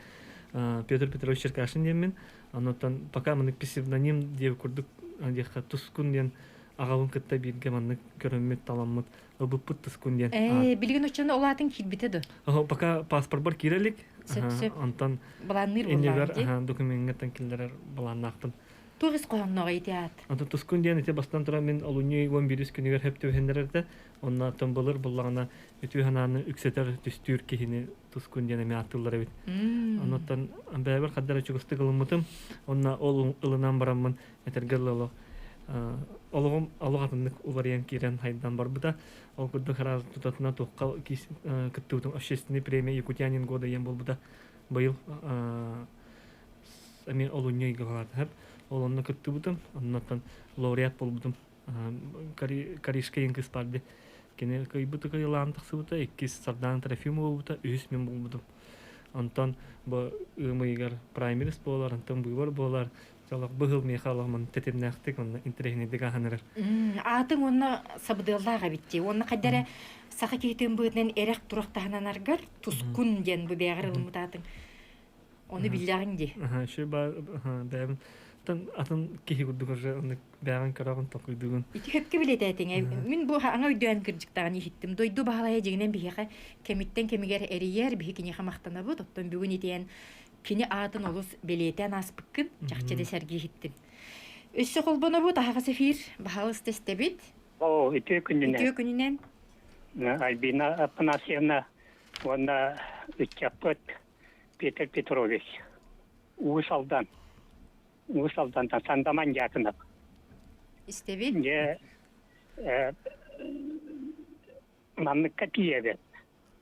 Петр Петрович Черкашин диэммин. Оннуттан пока маннык псевдоним диэбит курдук диэххэ Тускун диэн аҕабын кытта бииргэ маннык көрөммүт таламмыт ылбыппыт Тускун диэн. Ээ, билигин оччону ол аатын киирбитэ дуо? Пока паспорбар киирэ илик. Сөп, сөп. Онтон Былаанныыр буоллаҕым дии. Докумеҥҥа киллэрэр былааннаахпын. Туох ис хоһооннооҕой ити аат? Онтон Тускун диэн ити бастан туран мин олунньу 11 күнүгэр хөп түбэһиннэрэрдэ. Онно оттон былыр буллаҕына үтүө санааны үксэтэр, түстүүр киһини Тускун диэн эмиэ ааттыыллар эбит. Оннуттан бэйэбэр хардара чугастык ылыммытым. Онно ол ылынан бараммын этэргэ дылы олоҕум олох атыннык уларыйан киирэн хайдан барбыта. Ол курдук араас тутатына туохха кыттыбытым общественный премия Якутянин года диэн буолбута. Быйыл эмиэ олунньу ыйга халаатыһар. Ол онно кыттыбытым. Оннуттан лауреат буолбутум. Каришка диэн кыыс баар дии. Кини кыайбыты кыайылаан тахсыбыта, иккис Сардаана Трофимова буолбута, үһүс мин буолбутум. Онтон бу ыам ыйыгар праймерис буолар, онтон быыбар буолар. Олох быһыл миэхэ олох тэтимнээхтик онно интэриэһинэйдик ааһан эрэр. Аатыҥ уонна сабыдыаллаах эбит дии. Уонна хайда эрэ саха киһитин быһыытынан эрэх турах таһынанаргар тускун диэн бу бэйэҕэр ылыммыт аатыҥ. Ону биллэҕиҥ дии. Еще бэйэм атын киһи курдук уже оннук бэйэҕин көрөҕүн толкуйдуугун. Ити сөпкө билэтээтиҥ. Мин бу аҥа өйдөөн кырдьыктаҕын иһиттим. Дойду баһылайа дьиҥинэн биһиэхэ кэмиттэн кэмигэр эрийэр, биһи киниэхэ махтанабыт. Оттон бүгүн итиэн кини аатын олус бэлиэтээн ааспыккын чахчы да сэргии иһиттим. Өссө холбонобут аһаҕас эфир баһаалыста истэбит. Оо, үтүө күнүнэн. Үтүө күнүнэн. Альбина Афанасьевна уонна ыччаппыт Петр Петрович Уус Алдан Уус Алдантан Сандаман Дьяконов. Истэбит. Дьэ, манныкка тиийэбит.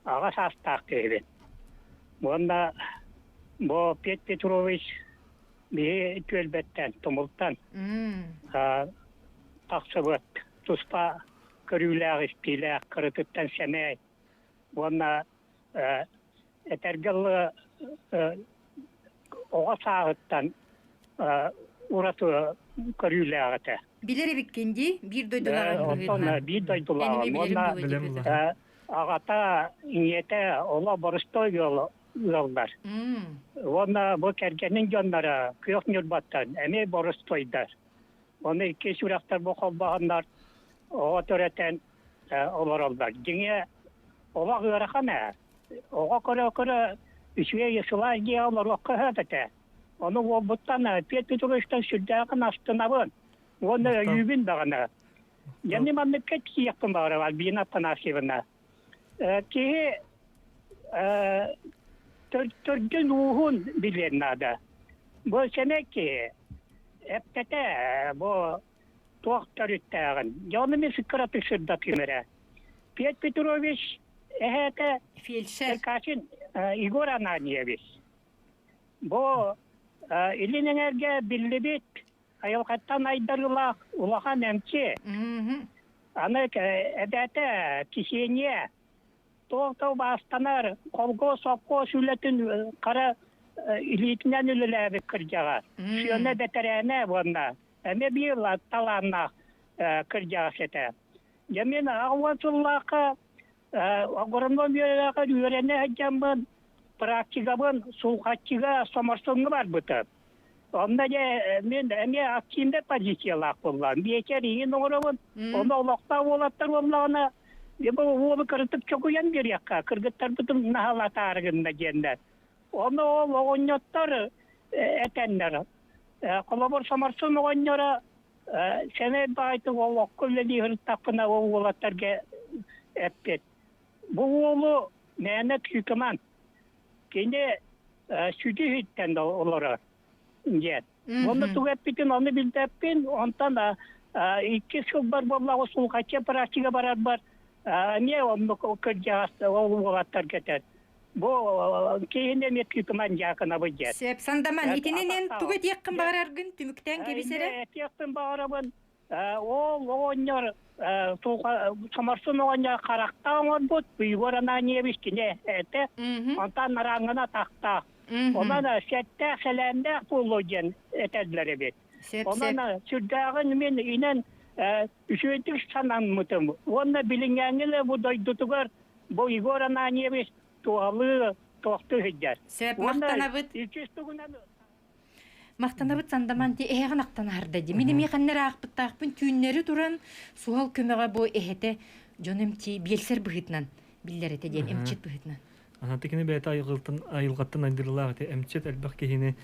Аҕа саастаах киһибит. Уонна бу Петр Петрович биһи түөлбэттэн, тумултан тахсыбыт туспа көрүүлээх-истиилээх, кырытыттан сэмэй уонна этэргэ дылы оҕо сааһыттан ураты көрүүлээх этэ. Билэр эбиккин дии, биир дойдулааҕын Оттон биир дойдулааҕым уонна аҕата, ийэтэ олох боростуой ыаллар. Уонна бу кэргэнин дьонноро Күөх Ньурбаттан эмиэ боростуойдар. Оны икки сүрэхтэр бу холбоһоннор оҕо төрөтөн олороллор. Дьиҥэ олох ыарахан ээ. Оҕо көрө-көрө үчүгэй сылаас дьиэҕэ олоруохха сөп этэ. Ону уолбуттан Петр Петровичтан сүрдээҕин астынабын. Уонна өйүүбүн даҕаны. Дьэни манныкка тиийиэхпин баҕарабын Альбина Афанасьевна. Киһи төрдүн ууһун билиэн наада. Бу сэмэй киһи эптэтэ бу туох төрүттээҕин. Дьэ ону мин кыратык сырдатыым эрэ. Петр Петрович эһээтэ Фельдшер. Кашин Егор Ананьевич. Бу Илин эҥэргэ биллибит айылҕаттан айдарыылаах улахан эмчи. Аны эбээтэ Ксения туох да убаастанар холкуос сопхуос үлэтин хара илиитинэн үлэлээбит кырдьаҕас. Сыана бэтэрээнэ уонна эмиэ биир талааннаах кырдьаҕас этэ. Дьэ мин 80 сыллаахха агроном үөрэҕэр үөрэнэ сылдьаммын практикабын Сулҕаччыга Соморсуҥҥа барбытым. Онно дьэ мин эмиэ активнай позициялаах буоллаҕым. Биэчэр иһин оҥоробун. Онно олохтоох уолаттар буоллаҕына, бу уолу кырытык чокуйан биэриэххэ, кыргыттарбытын наһалатаары гынна диэннэр. Ону ол оҕонньоттор этэннэр, холобур Соморсун оҕонньоро сэмэй баайтык олоххо үлэлии сырыттахпына ол уолаттарга эппит. Бу уолу мээнэ тыытымаҥ. Кини сүдү иһиттэн олорор диэн. Уонна тугу эппитин ону билбэппин. Онтон икки сылбар буоллаҕа Сулҕаччы практика барарбар эмиэ оннук кырдьаҕас ол уолаттарга этэр. Бу киһини эмиэ тыытыман дьаакынабыт диэн. Сөп, Сандаман, итинэн эн тугу этиэххин баҕараргын түмүктээн кэбис эрэ. Этиэхпин баҕарабын Ол оҕонньор Соморсун оҕонньор харахтаах оҥорбут Егор Ананьевич кини этэ. Онтон нарааҥҥына атахтаах. Онон сэттээх сэлээннээх буолуо диэн этэллэр эбит. Онон сүрдээҕин мин инэн үчүгэйдик санаммытым. Уонна билиҥҥээҥҥи да бу дойдутугар бу Егор Ананьевич туһалыы туохтуу сылдьар. Сөп, махтанабыт. Иккис тугунан Махтанабыт Сандаман ти эһэҕин ахтан аһарда дии. Мин эмиэ ханна эрэ аахпыттаахпын түүннэри туран суһал көмөҕө бу эһэтэ дьон эмчи биэлсэр быһыытынан биллэр этэ диэн эмчит быһыытынан. Аны кини бэйэтэ айылҕаттан айылҕаттан айдырылаах ити эмчит элбэх киһини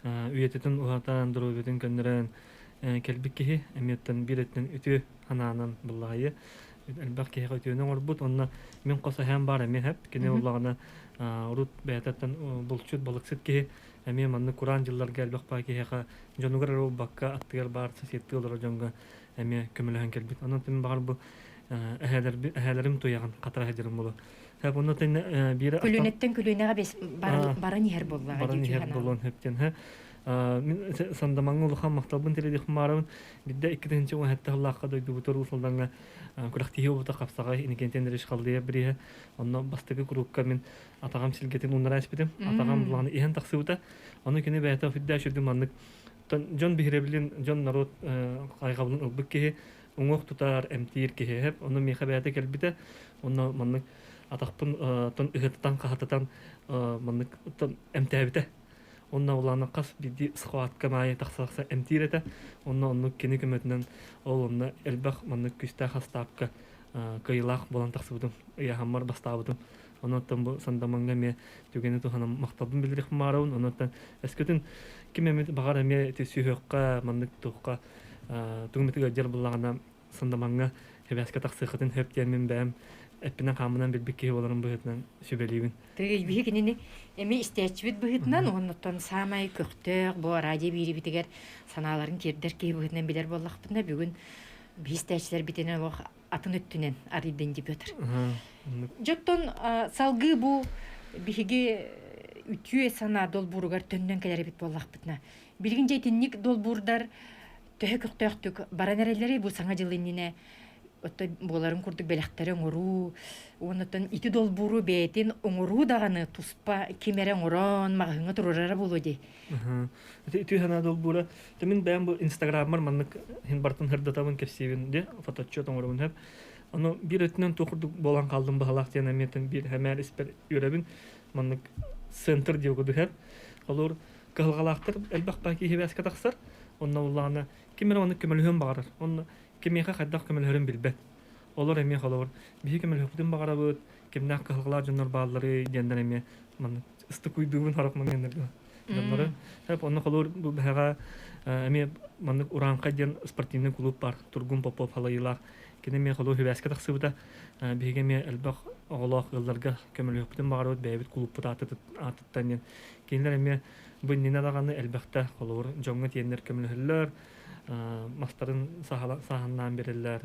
үйэтитин уһатан, доруобуйатын көннөрөн кэлбит киһи эмиэттэн биир өттүнэн үтүө санаанан буллаҕайы элбэх киһиэхэ үтүөнү оҥорбут онно мин хос эһээм баар эмиэ хэп кини уллаҕына урут бэйэтэттэн булчут балыксыт киһи Эмиэ маннык кураан дьылларга элбэх баа киһиэхэ дьонугар эрэ буолбакка, аттыгар баар соседтыы олорор дьоҥҥо эмиэ көмөлөһөн кэлбит. Онон мин баҕар бу эһээлэрим туйаҕын хатара сылдьарым буолуо. Онно тэннэ биир Көлүөнэттэн көлүөнэҕэ баран иһэр буоллаҕа баран иһэр буолуон сөп диэн. Мин Сандамаҥҥа улахан махталбын тириэдиэхпин баарабын. Бидде 2017 сыллаахха дойдубутугар Уус Алдаҥҥа күрэхтэһии буолбута хапсаҕай Иннокентий Андреевич Халдыйа бирииһэ. Онно бастакы курукка мин атаҕам силгэтин ууннара испитим. Атаҕам булаҕына иһэн тахсыбыта. Ону кини бэйэтэ үрдээх сүрдүн маннык дьон биһирэбилин, дьон норуот хайҕабылын ылбыт киһи, уҥуох тутар, эмтиир киһи эһэп. Ону миэхэ бэйэтэ кэлбитэ. Онно маннык атахпын тон ыһытытан, хаһытытан маннык эмтээбитэ. Онно улаана хас биирдии схватка маайы тахса-тахса эмтиир этэ. Онно оннук кини көмөтүнэн ол онно элбэх маннык күүстээх астаапка кыайыылаах буолан тахсыбытым, ыйааһыммар бастаабытым. Онон бу Сандамаҥҥа эмиэ түгэни туһанан махталбын биллэриэхпин баҕарабын. Онон өскөтүн ким эмит баҕар эмиэ ити сүһүөххэ, маннык туохха тугу эмит ыалдьар буоллаҕына Сандамаҥҥа сибээскэ тахсыаххытын сөп диэн мин бэйэм эппинэн-хааммынан билбит киһи буоларым быһыытынан сүбэлиибин. Тыый, биһи кинини эмиэ истээччибит быһыытынан уоннуттан саамай көхтөөх бу радио биирибитигэр санааларын тиэрдэр киһи быһыытынан билэр буоллахпытына бүгүн биһи истээччилэрбитинэн олох атын өттүнэн арыйдын дии Петр. Дьоттон салгыы бу биһиги үтүө санаа долбууругар төннөн кэлэр эбит буоллахпытына билигин дьэ итинник долбуурдар төһө көхтөөхтүк баран эрэллэрий бу саҥа дьыл иннинэ оттон буоларын курдук бэлэхтэри оҥоруу уонна ити долбууру бэйэтин оҥоруу даҕаны туспа ким эрэ оҥорон маҕаһыыҥҥа туруорара буолуо дии. Үтүө санаа долбуура. Мин бэйэм бу инстаграммар маннык иһин бартын сырдатабын кэпсиибин диэ фотоотчет оҥоробун сөп. Ону биир өттүнэн туох курдук буолан хаалдым баһалаах диэн эмиэтин биир хэмээр испэр үөрэбин. Маннык центр диэ курдук сөп. Олор кыһалҕалаахтар элбэх баа киһи бээскэ тахсар. Онно улаана ким эрэ маннык көмөлөһүөн баҕарар. Онно кимиэхэ хайдах көмөлөһөрүн билбэт. Олор эмиэ холобур биһи көмөлөһүөхпүтүн баҕарабыт, кимнээх кыһалҕалаах дьоннор баалларый диэннэр эмиэ маннык ыстыкуйдуубун харах мамыаннарга. Дьоннору. Хеп онно холуур бу бэһэҕэ эмиэ маннык Ураанхай диэн спортивный клуб бар. Тургун Попов халайыылаах. Кини эмиэ холуур хүбээскэ тахсыбыта. Биһиги эмиэ элбэх оҕолоох ыалларга көмөлөһүөхпүтүн баҕарабыт бэйэбит клубпут аатыттан диэн. Кинилэр эмиэ бу иннинэ даҕаны элбэхтэ холобур дьоҥҥо тиэннэр көмөлөһөллөр, мастарын сааһыннаан биэрэллэр,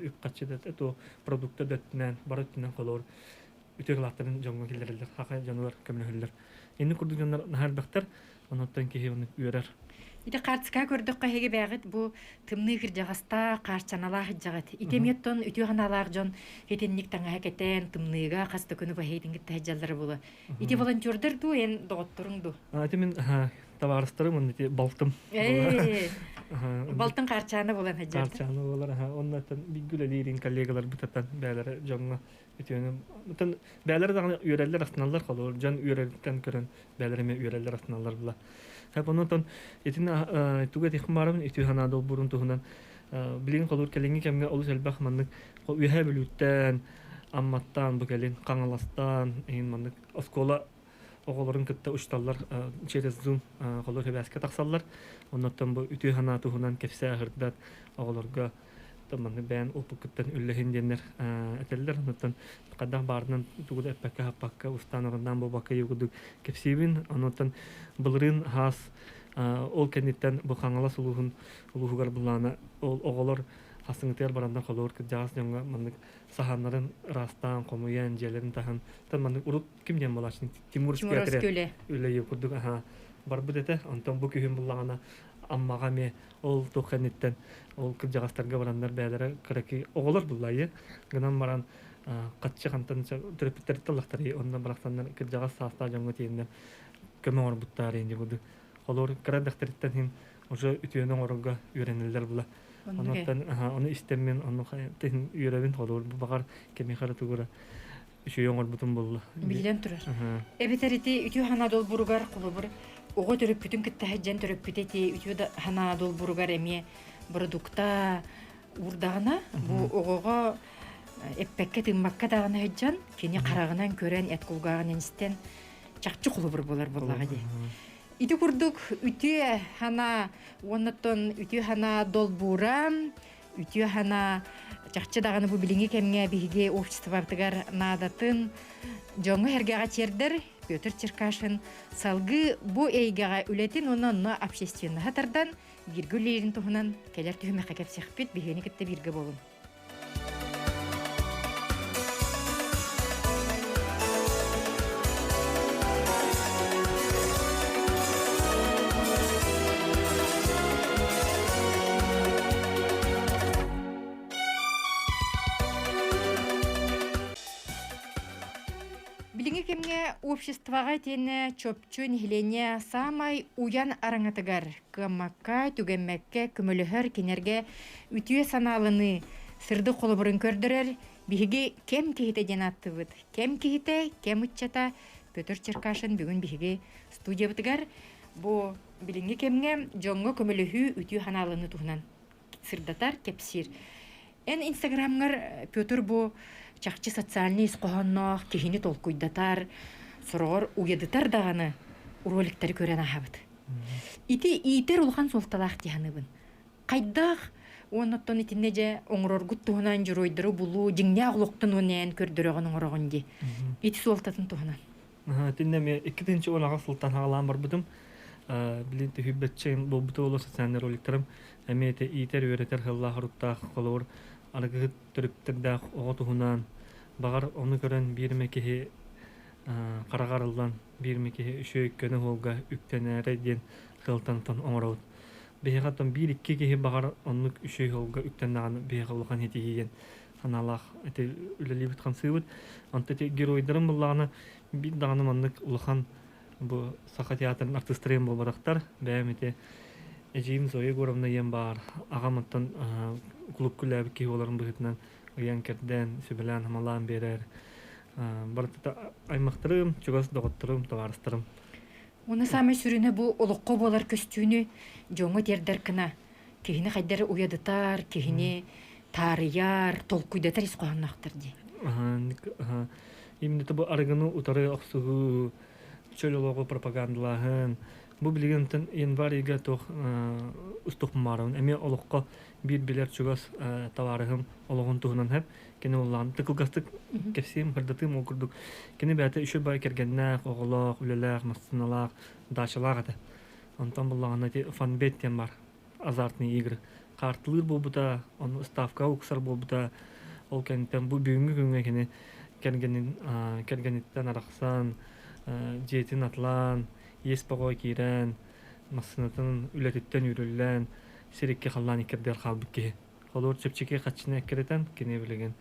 үп-харчы да продукта да өттүнэн, бары өттүнэн холобур үтүө кылааттарын дьоҥҥо киллэрэллэр, хаха дьонугар көмөлөһөллөр. Инник курдук дьоннор наһаа элбэхтэр, онуттан киһи оннук үөрэр. Ити хаартыскаҕа көрдөххө эһиги бэйэҕит бу тымныы кырдьаҕастаах, хаарчаналаах илдьэҕит. Ити эмиэ оттон үтүө санаалаах дьон итинник таҥаһа кэтэн, тымныыга хас да күнү баһыйтын кытта сылдьаллара буолуо. Ити волонтердар дуу, эн доҕотторуҥ дуу? Ити мин табаарыстарым уонна ити балтым. Балтын хаарчаана буолан сылдьар. Хаарчаана буолар, онно бииргэ үлэлиирин коллегаларбытыттан бэйэлэрэ дьоҥҥо үтүөнү Оттон бэйэлэрэ даҕаны үөрэллэр астыналлар холобур дьон үөрэриттэн көрөн бэйэлэрэ эмиэ үөрэллэр астыналлар була. Онон итини тугу этиэхпин баарабын үтүө санаа долбуурун туһунан билигин холобур кэлиҥҥи кэмҥэ олус элбэх маннык Үөһээ Бүлүүттэн, Амматтан бу кэлин Хаҥаластан иһин маннык оскуола оҕолорун кытта учууталлар через Zoom холобур сибээскэ тахсаллар. Оннуттан бу үтүө санаа туһунан кэпсээ аһырдат оҕолорго маннык бэйэн опыккыттан үллэһин диэннэр этэллэр. Оннуттан хайдах баарынан тугу да эппэккэ-хаппакка устаан ороннаан буолбакка курдук кэпсиибин. Оннуттан былырыын хаас ол кэнниттэн бу Хаҥалас улууһун улууһугар былаана ол оҕолор хасыҥытыгар бараннар холобур кырдьаҕас дьоҥҥо маннык саһааннарын ыраастаан хомуйан дьиэлэрин таһын тан маннык урут ким диэн буолааччы Тимурская үлэ үлэ курдук аха барбыт этэ онтон бу күһүн буллаҕына Аммаҕа эмиэ ол туох кэнниттэн ол кырдьаҕастарга бараннар бэйэлэрэ кыракый оҕолор буллайы гынан баран хаччы хантан төрөппүттэриттэн ыллахтарый онно барахсаннар кырдьаҕас саастаах дьоҥҥо тиийэннэр көмө оҥорбуттаар инди курдук холур кыра дэхтэриттэн иһин уже үтүөнү оҥорорго үөрэнэллэр була оннуттан ону истэммин ону үөрэбин холур бу баҕар кэмиэхэ эрэ тугура үчүгэй оҥорбутум буолла. Биллэн турар. Эбэтэр ити үтүө санаа долбуругар холобур оҕо төрөппүтүн кытта сылдьан төрөппүтэ ити үтүө санаа долбуругар эмиэ продукта уурдаҕына бу оҕоҕо эппэккэ тыыммакка даҕаны сылдьан кини хараҕынан көрөн эт кулгааҕынан истэн чахчы холобур буолар буоллаҕа дии. Ити курдук үтүө санаа уоннаттан үтүө санаа долбуура үтүө санаа чахчы даҕаны бу билиҥҥи кэмҥэ биһиги обществобытыгар наадатын дьоҥҥо-сэргэҕэ тиэрдэр Петр Черкашин салгыы бу эйгэҕэ үлэтин уонна онно общественноһа тардан бииргэ үлэлиирин туһунан кэлэр түһүмэххэ кэпсиэхпит биһигини кытта бииргэ буолуҥ. Билиҥҥи кэмҥэ обществоҕа итиэннэ чопчу нэһилиэнньэ саамай уйан араҥатыгар кыаммакка, түгэммэккэ көмөлөһөр кинилэргэ үтүө санааланыы сырдык холобурун көрдөрөр биһиги кэм киһитэ диэн ааттыыбыт. Кэм киһитэ, кэм ыччата Петр Черкашин бүгүн биһиги студиябытыгар бу билиҥҥи кэмҥэ дьоҥҥо көмөлөһүү үтүө санааланыы туһунан сырдатар, кэпсиир. Эн Инстаграмҥар Петр бу чахчы социальный ис хоһоонноох киһини толкуйдатар, сороҕор уйадытар даҕаны роликтары көрөн аһабыт. Ити иитэр улахан суолталаах дии саныыбын. Хайдах уонна оттон итиннэ дьэ оҥороргут туһунан дьоруойдары булуу, дьиҥнээх олохтон уонна эн көрдөрөҕүн оҥороҕун дии. Ити суолтатын туһунан. Итиннэ эмиэ 2018 сылтан саҕалаан барбытым. Билин түһүйбэччэ буолбута буолуо социальный роликтарым. Эмиэ ити иитэр-үөрэтэр сыллаах-соруктаах холобур арыгыһыт төрүттэрдээх оҕо туһунан баҕар ону көрөн биир эмэ киһи хараҕа арыллан биир эмэ киһи үчүгэй көнө суолга үктэнээрэй диэн сыалтан оҥоробут. Биһиэхэ оттон биир-икки киһи баҕар оннук үчүгэй суолга үктэннэҕинэ биһиэхэ улахан ситиһии диэн санаалаах ити үлэлиибит-хамсыыбыт. Онто ити геройдарым буллаҕына биир даҕаны маннык улахан бу Саха театрын артыыстарын буолбатахтар. Бэйэм ити эдьиийим Зоя Егоровна ийэм баар. Аҕам оттон кулуупка үлэлээбит киһи буоларын быһыытынан ыйан-кэрдэн, сүбэлээн-амалаан биэрэр. Барыта аймахтарым, чугас доҕотторум, табаарыстарым. Уонна саамай сүрүнэ бу олоххо буолар көстүүнү дьоҥҥо тиэрдэр гына киһини хайдары уйадытар, киһини таарыйар, толкуйдатар ис хоһоонноохтор дии. Именно бу арыгыны утары охсуһуу, чөл олоҕу пропагандалааһын, Бу билигин январь ыйга туох устуохпун Эмиэ олоххо биир билэр чугас табаарыһым олоҕун туһунан хэп. Кини улахан тыкылгастык кэпсиим, хырдатыым ол курдук. Кини бэйэтэ үчүгэй бай кэргэннээх, оҕолоох, үлэлээх, массыыналаах, даачалаах этэ. Онтон буллаҕына ити фанбет диэн бар азартные игры. Хаартылыыр буолбута, ону ставкаҕа уксар буолбута. Ол кэнниттэн бу бүгүҥҥү күҥҥэ кини кэргэнин кэргэниттэн арахсан, дьиэтин атылаан, иэс боҕо киирэн, массыынатын үлэтиттэн үүрүллэн, сир икки халлаан иккэрдигэр хаалбыт киһи. Холуур чэпчэки хаччыны эккирэтэн, кини билигин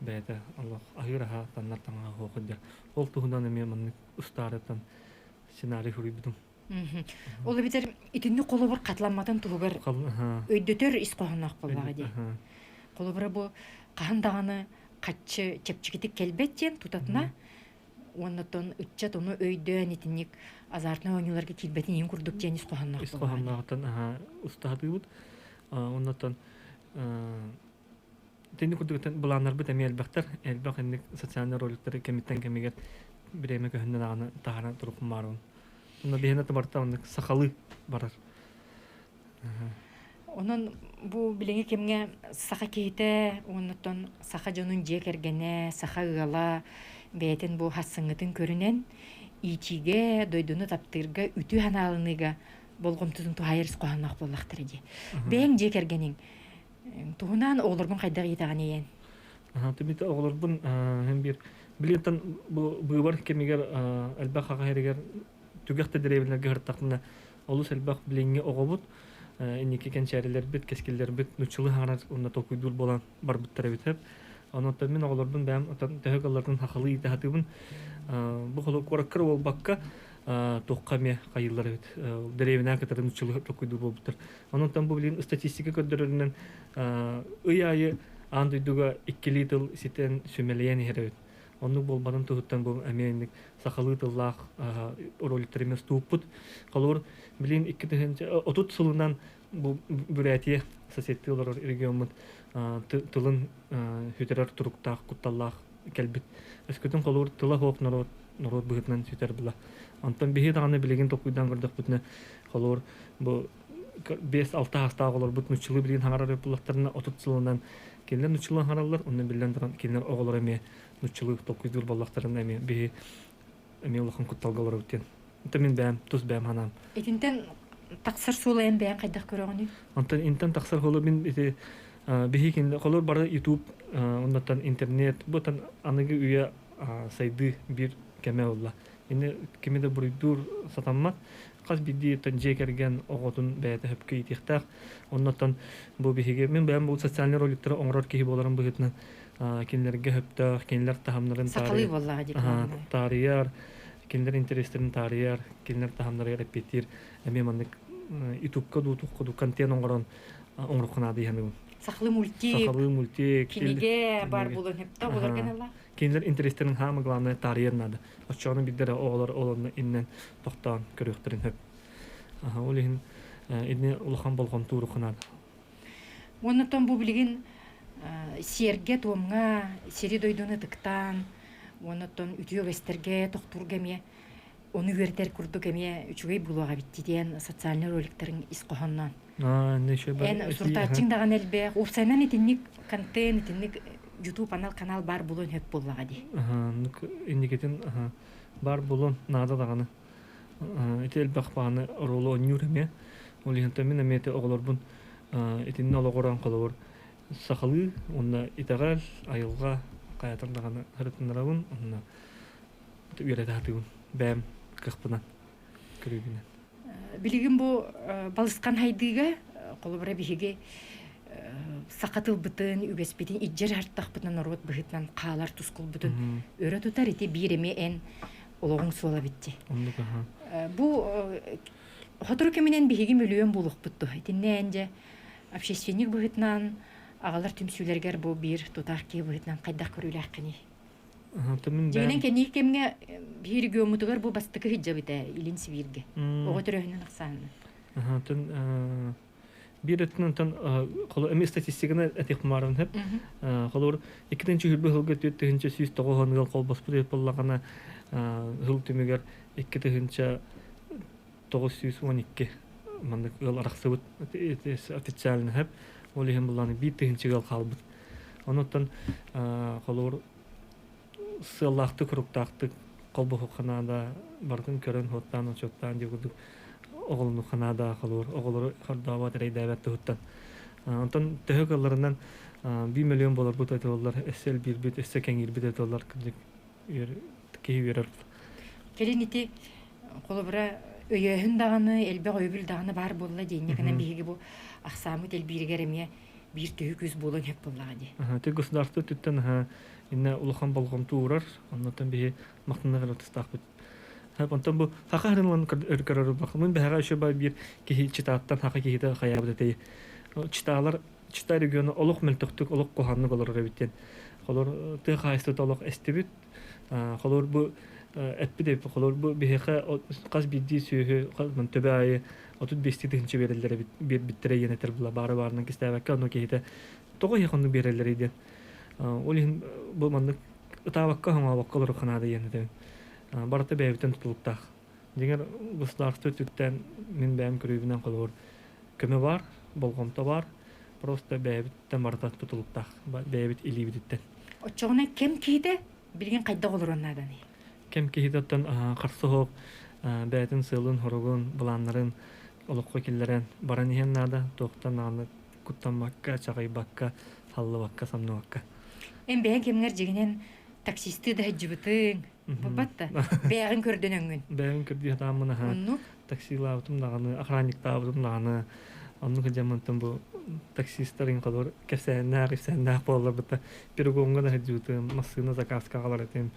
бэйэтэ олох аһыыр аһа таннар таҥаһа суох сылдьар. Ол туһунан эмиэ маннык устаарытан сценарий суруйбутум. Ол эбэтэр итинник холобур хатыламматын туһугар өйдөтөр ис хоһоонноох буоллаҕа дии. Холобура бу хаһан даҕаны хаччы чэпчэкитик кэлбэт диэн тутатына уоннаттан ыччат ону өйдөөн итинник азартнай оонньууларга киирбэтин иһин курдук диэн ис хоһоонноох ис хоһооннооҕуттан устаһатыыбыт. Оннуттан итинник курдук былааннарбыт эмиэ элбэхтэр. Элбэх инник социальный роликтары кэмиттэн кэмигэр бириэмэ көһүннэ даҕаны таһааран туруккун баарбын. Онно биһиэнэ барыта оннук сахалыы барар. Онон бу билиҥҥи кэмҥэ саха киһитэ уоннаттан саха дьонун дьиэ кэргэнэ, саха ыала бэйэтин бу хассыҥҥытын көрүнэн иитиигэ, дойдуну таптыырга, үтүө санааланыыга болҕомтотун туһаайар ис хоһоонноох буоллахтара дии. Бэйэҥ дьиэ кэргэниҥ туһунан оҕолоргун хайдах иитэҕин ийэн? Түмүтэ оҕолорбун һин биир билиэнтэн бу быыбар кэмигэр элбэх аҕа иһэригэр түгэх да дэриэбинэлэргэ сырыттахпына олус элбэх билиҥҥи оҕобут инники кэнчээрилэрбит, кэскиллэрбит нуччалыы хаҥарар уонна толкуйдуур буолан барбыттар эбит. Онон мин оҕолорбун бэйэм отон төһө кылларын хахалыы иитэ сатыыбын. Бу куоракка буолбакка туохха эмиэ хайыыллар эбит. Дэриэбинэ кытары нуччалыы толкуйдуур буолбуттар. Онон бу билигин статистика көрдөрөрүнэн ый аайы аан дойдуга иккилии тыл ситэн сүмэлийэн иһэр эбит. Оннук буолбатын туһуттан бу эмиэ инник сахалыы тыллаах роликтары эмиэ устууппут. Холобур, билигин 2030 сылынан бу Бүрээтийэ соседтыы олорор региоммут тылын сүтэрэр туруктаах, кутталлаах кэлбит. Өскөтүн холобур тыла суох норуот норуот быһыытынан сүтэр була. Онтон биһи даҕаны билигин толкуйдаан көрдөхпүтүнэ, холобур, бу 5-6 саастаах олорбут нуччалыы билигин хаҥарар буоллахтарына 30 сылынан кинилэр нуччалыы хаҥараллар, онно биллэн туран кинилэр оҕолоро эмиэ нуччалыы толкуйдуур буоллахтарына эмиэ биһи эмиэ улахан кутталга олоробут диэн. Онтон мин бэйэм тус бэйэм санаам. Итинтэн тахсар суола эн бэйэҥ хайдах көрөҕүнүй? Онтон интэн тахсар суола мин ити биһи кинилэр холор бары YouTube оннуттан интернет бутан аныгы үйэ сайдыы биир кэмэ буолла. Ини кими да буруйдуур сатаммат. Хас биирдии дьиэ кэргэн оҕотун бэйэтэ сөпкө иитиэхтээх. Оннуттан бу биһиги мин бэйэм бу социальный роликтары оҥорор киһи буоларым быһыытынан кинилэргэ сөптөөх, кинилэр таһымнарын таарыйар, кинилэр интэриэстэрин таарыйар, кинилэр таһымнарыгар эппиэттиир эмиэ маннык ютубка дуу туохха дуу контент оҥорон оҥоруохха наада дии Сахалыы мультик, сахалыы мультик, кинигэ бар буолуон сөптөөх оҕолор гыналлар. Кинилэр интэриэстэрин хаама главное таарыйар наада. Оччоҕуна биирдэрэ оҕолор ол онно иннэн тохтоон көрүөхтэрин сөп. Ол иһин ини улахан болҕомто ууруохха наада. Уоннаттан бу билигин сиэргэ-туомҥа сири-дойдуну ытыктаан, уоннаттан үтүө үгэстэргэ тохтуурга эмиэ ону үөрэтэр курдук эмиэ үчүгэй буолуох эбит диэн социальнай роликтарын ис хоһоонноон. Эн сурутааччыҥ даҕаны элбэх. Уопсайынан итинник контент, итинник YouTube анал канал баар буолуон сөп буоллаҕа дии. Инникитин баар буолуон наада даҕаны. Ити элбэх баҕаны оруолу оонньуур эмиэ. Ол иһин мин эмиэ ити оҕолорбун итиннэ олоҕуран холобур сахалыы уонна итэҕэл, айылҕа хайатар даҕаны сырытыннарабын уонна үөрэтэ сатыыбын бэйэм кыахпынан, көрүүбүнэн. Билигин бу балысхан хайдыыга холобура биһиги саха тылбытын, үгэспитин илдьэр артахпытына норуот быһыытынан хаалар тускулбутун өрө тутар ити биир эмиэ эн олоҕуҥ суола битти. Бу сотору кэминэн биһиги мөлүйүөн буолуохпут дуо? Итиннэ эн дьэ общественник быһыытынан аҕалар түмсүүлэргэр бу биир тутаах киһи быһыытынан хайдах көрүүлээххиний? Дьиҥинэн кэнники кэмҥэ биһи региоммутугар бу бастакы сылдьабыт ээ Илин Сибииргэ. Оҕо төрөөһүнүн ахсаанынан. Биир өттүнэн онтон эмиэ статистиканы этих мааран сөп. Холобур, 2-тыһыынча сылга 4 190 ыал холбоспут буоллаҕына, сыл түмүгэр 2 тыһыынча 912 маннык ыал арахсыбыт официально хэп ол иһин буллааны биир тыһыынча ыал хаалбыт. Онуттан холобур сыаллаахтык, хоруктаахтык холбоһуохха наада, барытын көрөн, хуоттаан, учуоттаан диэн курдук оҕолонуохха наада, холобур, оҕолору хордообот, эрэйдээбэт туһуттан. Онтон төһө кыалларынан 1 миллион буоларбыт этэ өссө элбиирбит, өссө кэҥиирбит этэ буоллар кырдьык киһи үөрэр. Кэлин ити холобура өйөөһүн даҕаны, элбэх өйөбүл даҕаны баар буолла диэнньэ гынан биһиги бу ахсааммыт элбииригэр эмиэ биир төһүү күүс буолуон сөп буоллаҕа дии. Ити государство өттүттэн иннэ улахан болҕомто уурар, оннуттан биһи махтанар эрэ тустаахпыт. Онтон бу хаха харынлан көрөр бахымын бэһэҕэ еще биир киһи читааттан хаха киһитэ хайаабыт этэй. Читаалар Чита региона олох мөлтөхтүк, олох куһаҕаннык олорор эбит диэн. Холор тыа хаһаайыстыбата олох эстибит. Холор бу эппит эбит холор бу биһиэхэ хас биирдии сүөһү төбө аайы 35 тыһыынча биэрэллэр эбит биэрбиттэрэ диэн этэр була баары баарынан кистээбэккэ онно киһитэ тоҕо иһэ хоннук биэрэллэрий диэн. Ол иһин бу маннык ытаабакка хоҥообокко олоруохха наада диэн этэбин. Барыта бэйэбиттэн тутулуктаах. Дьиҥэр государство өттүттэн мин бэйэм көрүүбүнэн холобур көмө баар, болҕомто баар, просто бэйэбиттэн барыта тутулуктаах, бэйэбит илиибититтэн. Оччоҕуна кэм киһитэ билигин хайдах олоруон нааданый? Кэм киһитэ харса суох бэйэтин сыалын-соругун, былааннарын олоххо киллэрэн баран иһэн наада, туохтан даҕаны куттаммакка, чаҕыйбакка, саллыбакка, самныбакка. Эн бэйэҥ кэмҥэр дьиҥинэн таксистыы да сылдьыбытыҥ, Баппат да. Бэйэҕин көрдөн өҥҥүн. Бэйэбин көрдүү сатааммын аһа. Оннук. Таксилаабытым даҕаны, охранниктаабытым даҕаны. Оннук дьаммынтан бу таксистарын холобур кэпсээннээх, ипсээннээх буолларбыта. Перегоҥҥа да сылдьыбытым, массыына заказка аҕалар этим.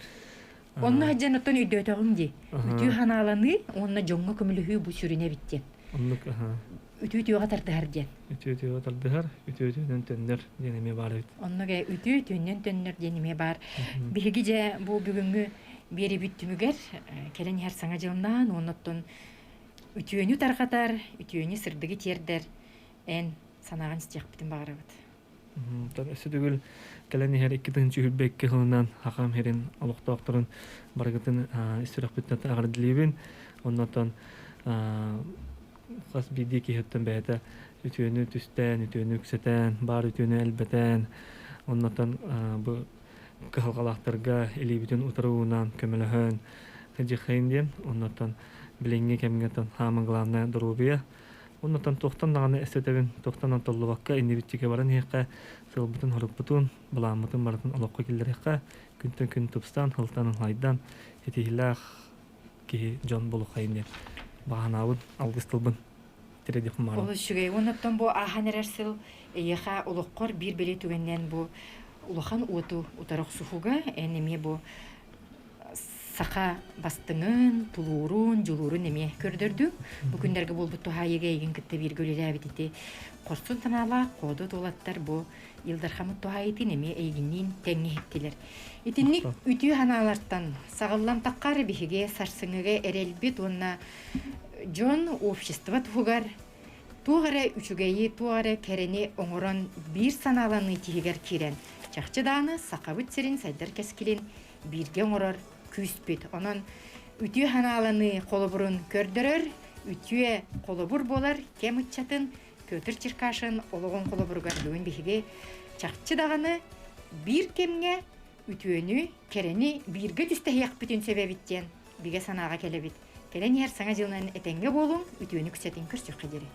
Онно сылдьан оттон өйдөөтөҕүм дии. Үтүө санааланыы уонна дьоҥҥо көмөлөһүү бу сүрүнэ эбит диэн. Оннук аһа. Үтүө үтүөҕэ тардыһар диэн. Үтүө үтүөҕэ тардыһар, үтүө үтүөнэн төннөр диэн эмиэ баар эбит. Оннук ээ, үтүө үтүөннэн төннөр диэн эмиэ баар. Биһиги дьэ бу бүгүҥҥү биэрибит түмүгэр кэлэн иһэр саҥа дьылнаан уонна оттон үтүөнү тарҕатар, үтүөнү сырдыгы тиэрдэр эн санааҕын истиэхпитин баҕарабыт. Оттон өссө төгүл кэлэн иһэр 2022 сылынан Хахам сирин олохтоохторун барыгытын ис сүрэхпиттэн эҕэрдэлиибин. Оннотон хас биирдии киһиттэн бэйэтэ үтүөнү түстээн, үтүөнү үксэтэн, баар үтүөнү элбэтэн, оннотон бу кыһалҕалаахтарга илиибитин утары уунан көмөлөһөн дьиххайын диэн, оннотон билиҥҥи кэмҥэ хааман главное доруобуйа. Оннотон туохтан даҕаны эстэтэбин, туохтан антоллубакка иннибитчигэ баран иһиэххэ, сыалбытын-хорукпутун, былааммытын барытын олоххо киллэриэххэ, күнтэн күн тупсан, сылтан ылайдан, ситиһиилээх киһи дьон булухайын диэн баҕанаабын, алгыс тылбын тирэдиэхпин баҕарабын. Олус үчүгэй. Оннуттан бу ааһан эрэр сыл эйиэхэ олоххор биир бэлиэ түгэнинэн бу улахан уоту утары охсуһууга эн эмиэ бу саха бастыҥын, тулуурун, дьулуурун эмиэ көрдөрдүҥ. Бу күннэргэ буолбут туһаайыыга эйигин кытта бииргэ үлэлээбит ити хорсун санаалаах хоодуот уолаттар бу Ил Дархаммыт туһаайыытын эмиэ эйигинниин тэҥҥэ иһиттилэр. Итинник үтүө санаалартан саҕыллан таххар биһиги сарсыҥҥыга эрэлбит уонна дьон общество туһугар туох эрэ үчүгэйи, туох эрэ кэрэни оҥорон биир санааланыы тиһигэр киирэн, чахчы даҕаны Сахабыт сирин сайдар кэскилин бииргэ оҥорор күүспүт. Онон үтүө санааланыы холобурун көрдөрөр, үтүө холобур буолар кэм ыччатын Петр Черкашин олоҕун холобуругар бүгүн биһиги чахчы даҕаны биир кэмҥэ үтүөнү, кэрэни бииргэ түстэһиэхпитин сөп эбит диэн бигэ санааҕа кэлэбит. Кэлэн иһэр Саҥа дьылынан этэҥҥэ буолуҥ, үтүөнү үксэтин көрсүөххэ диэри.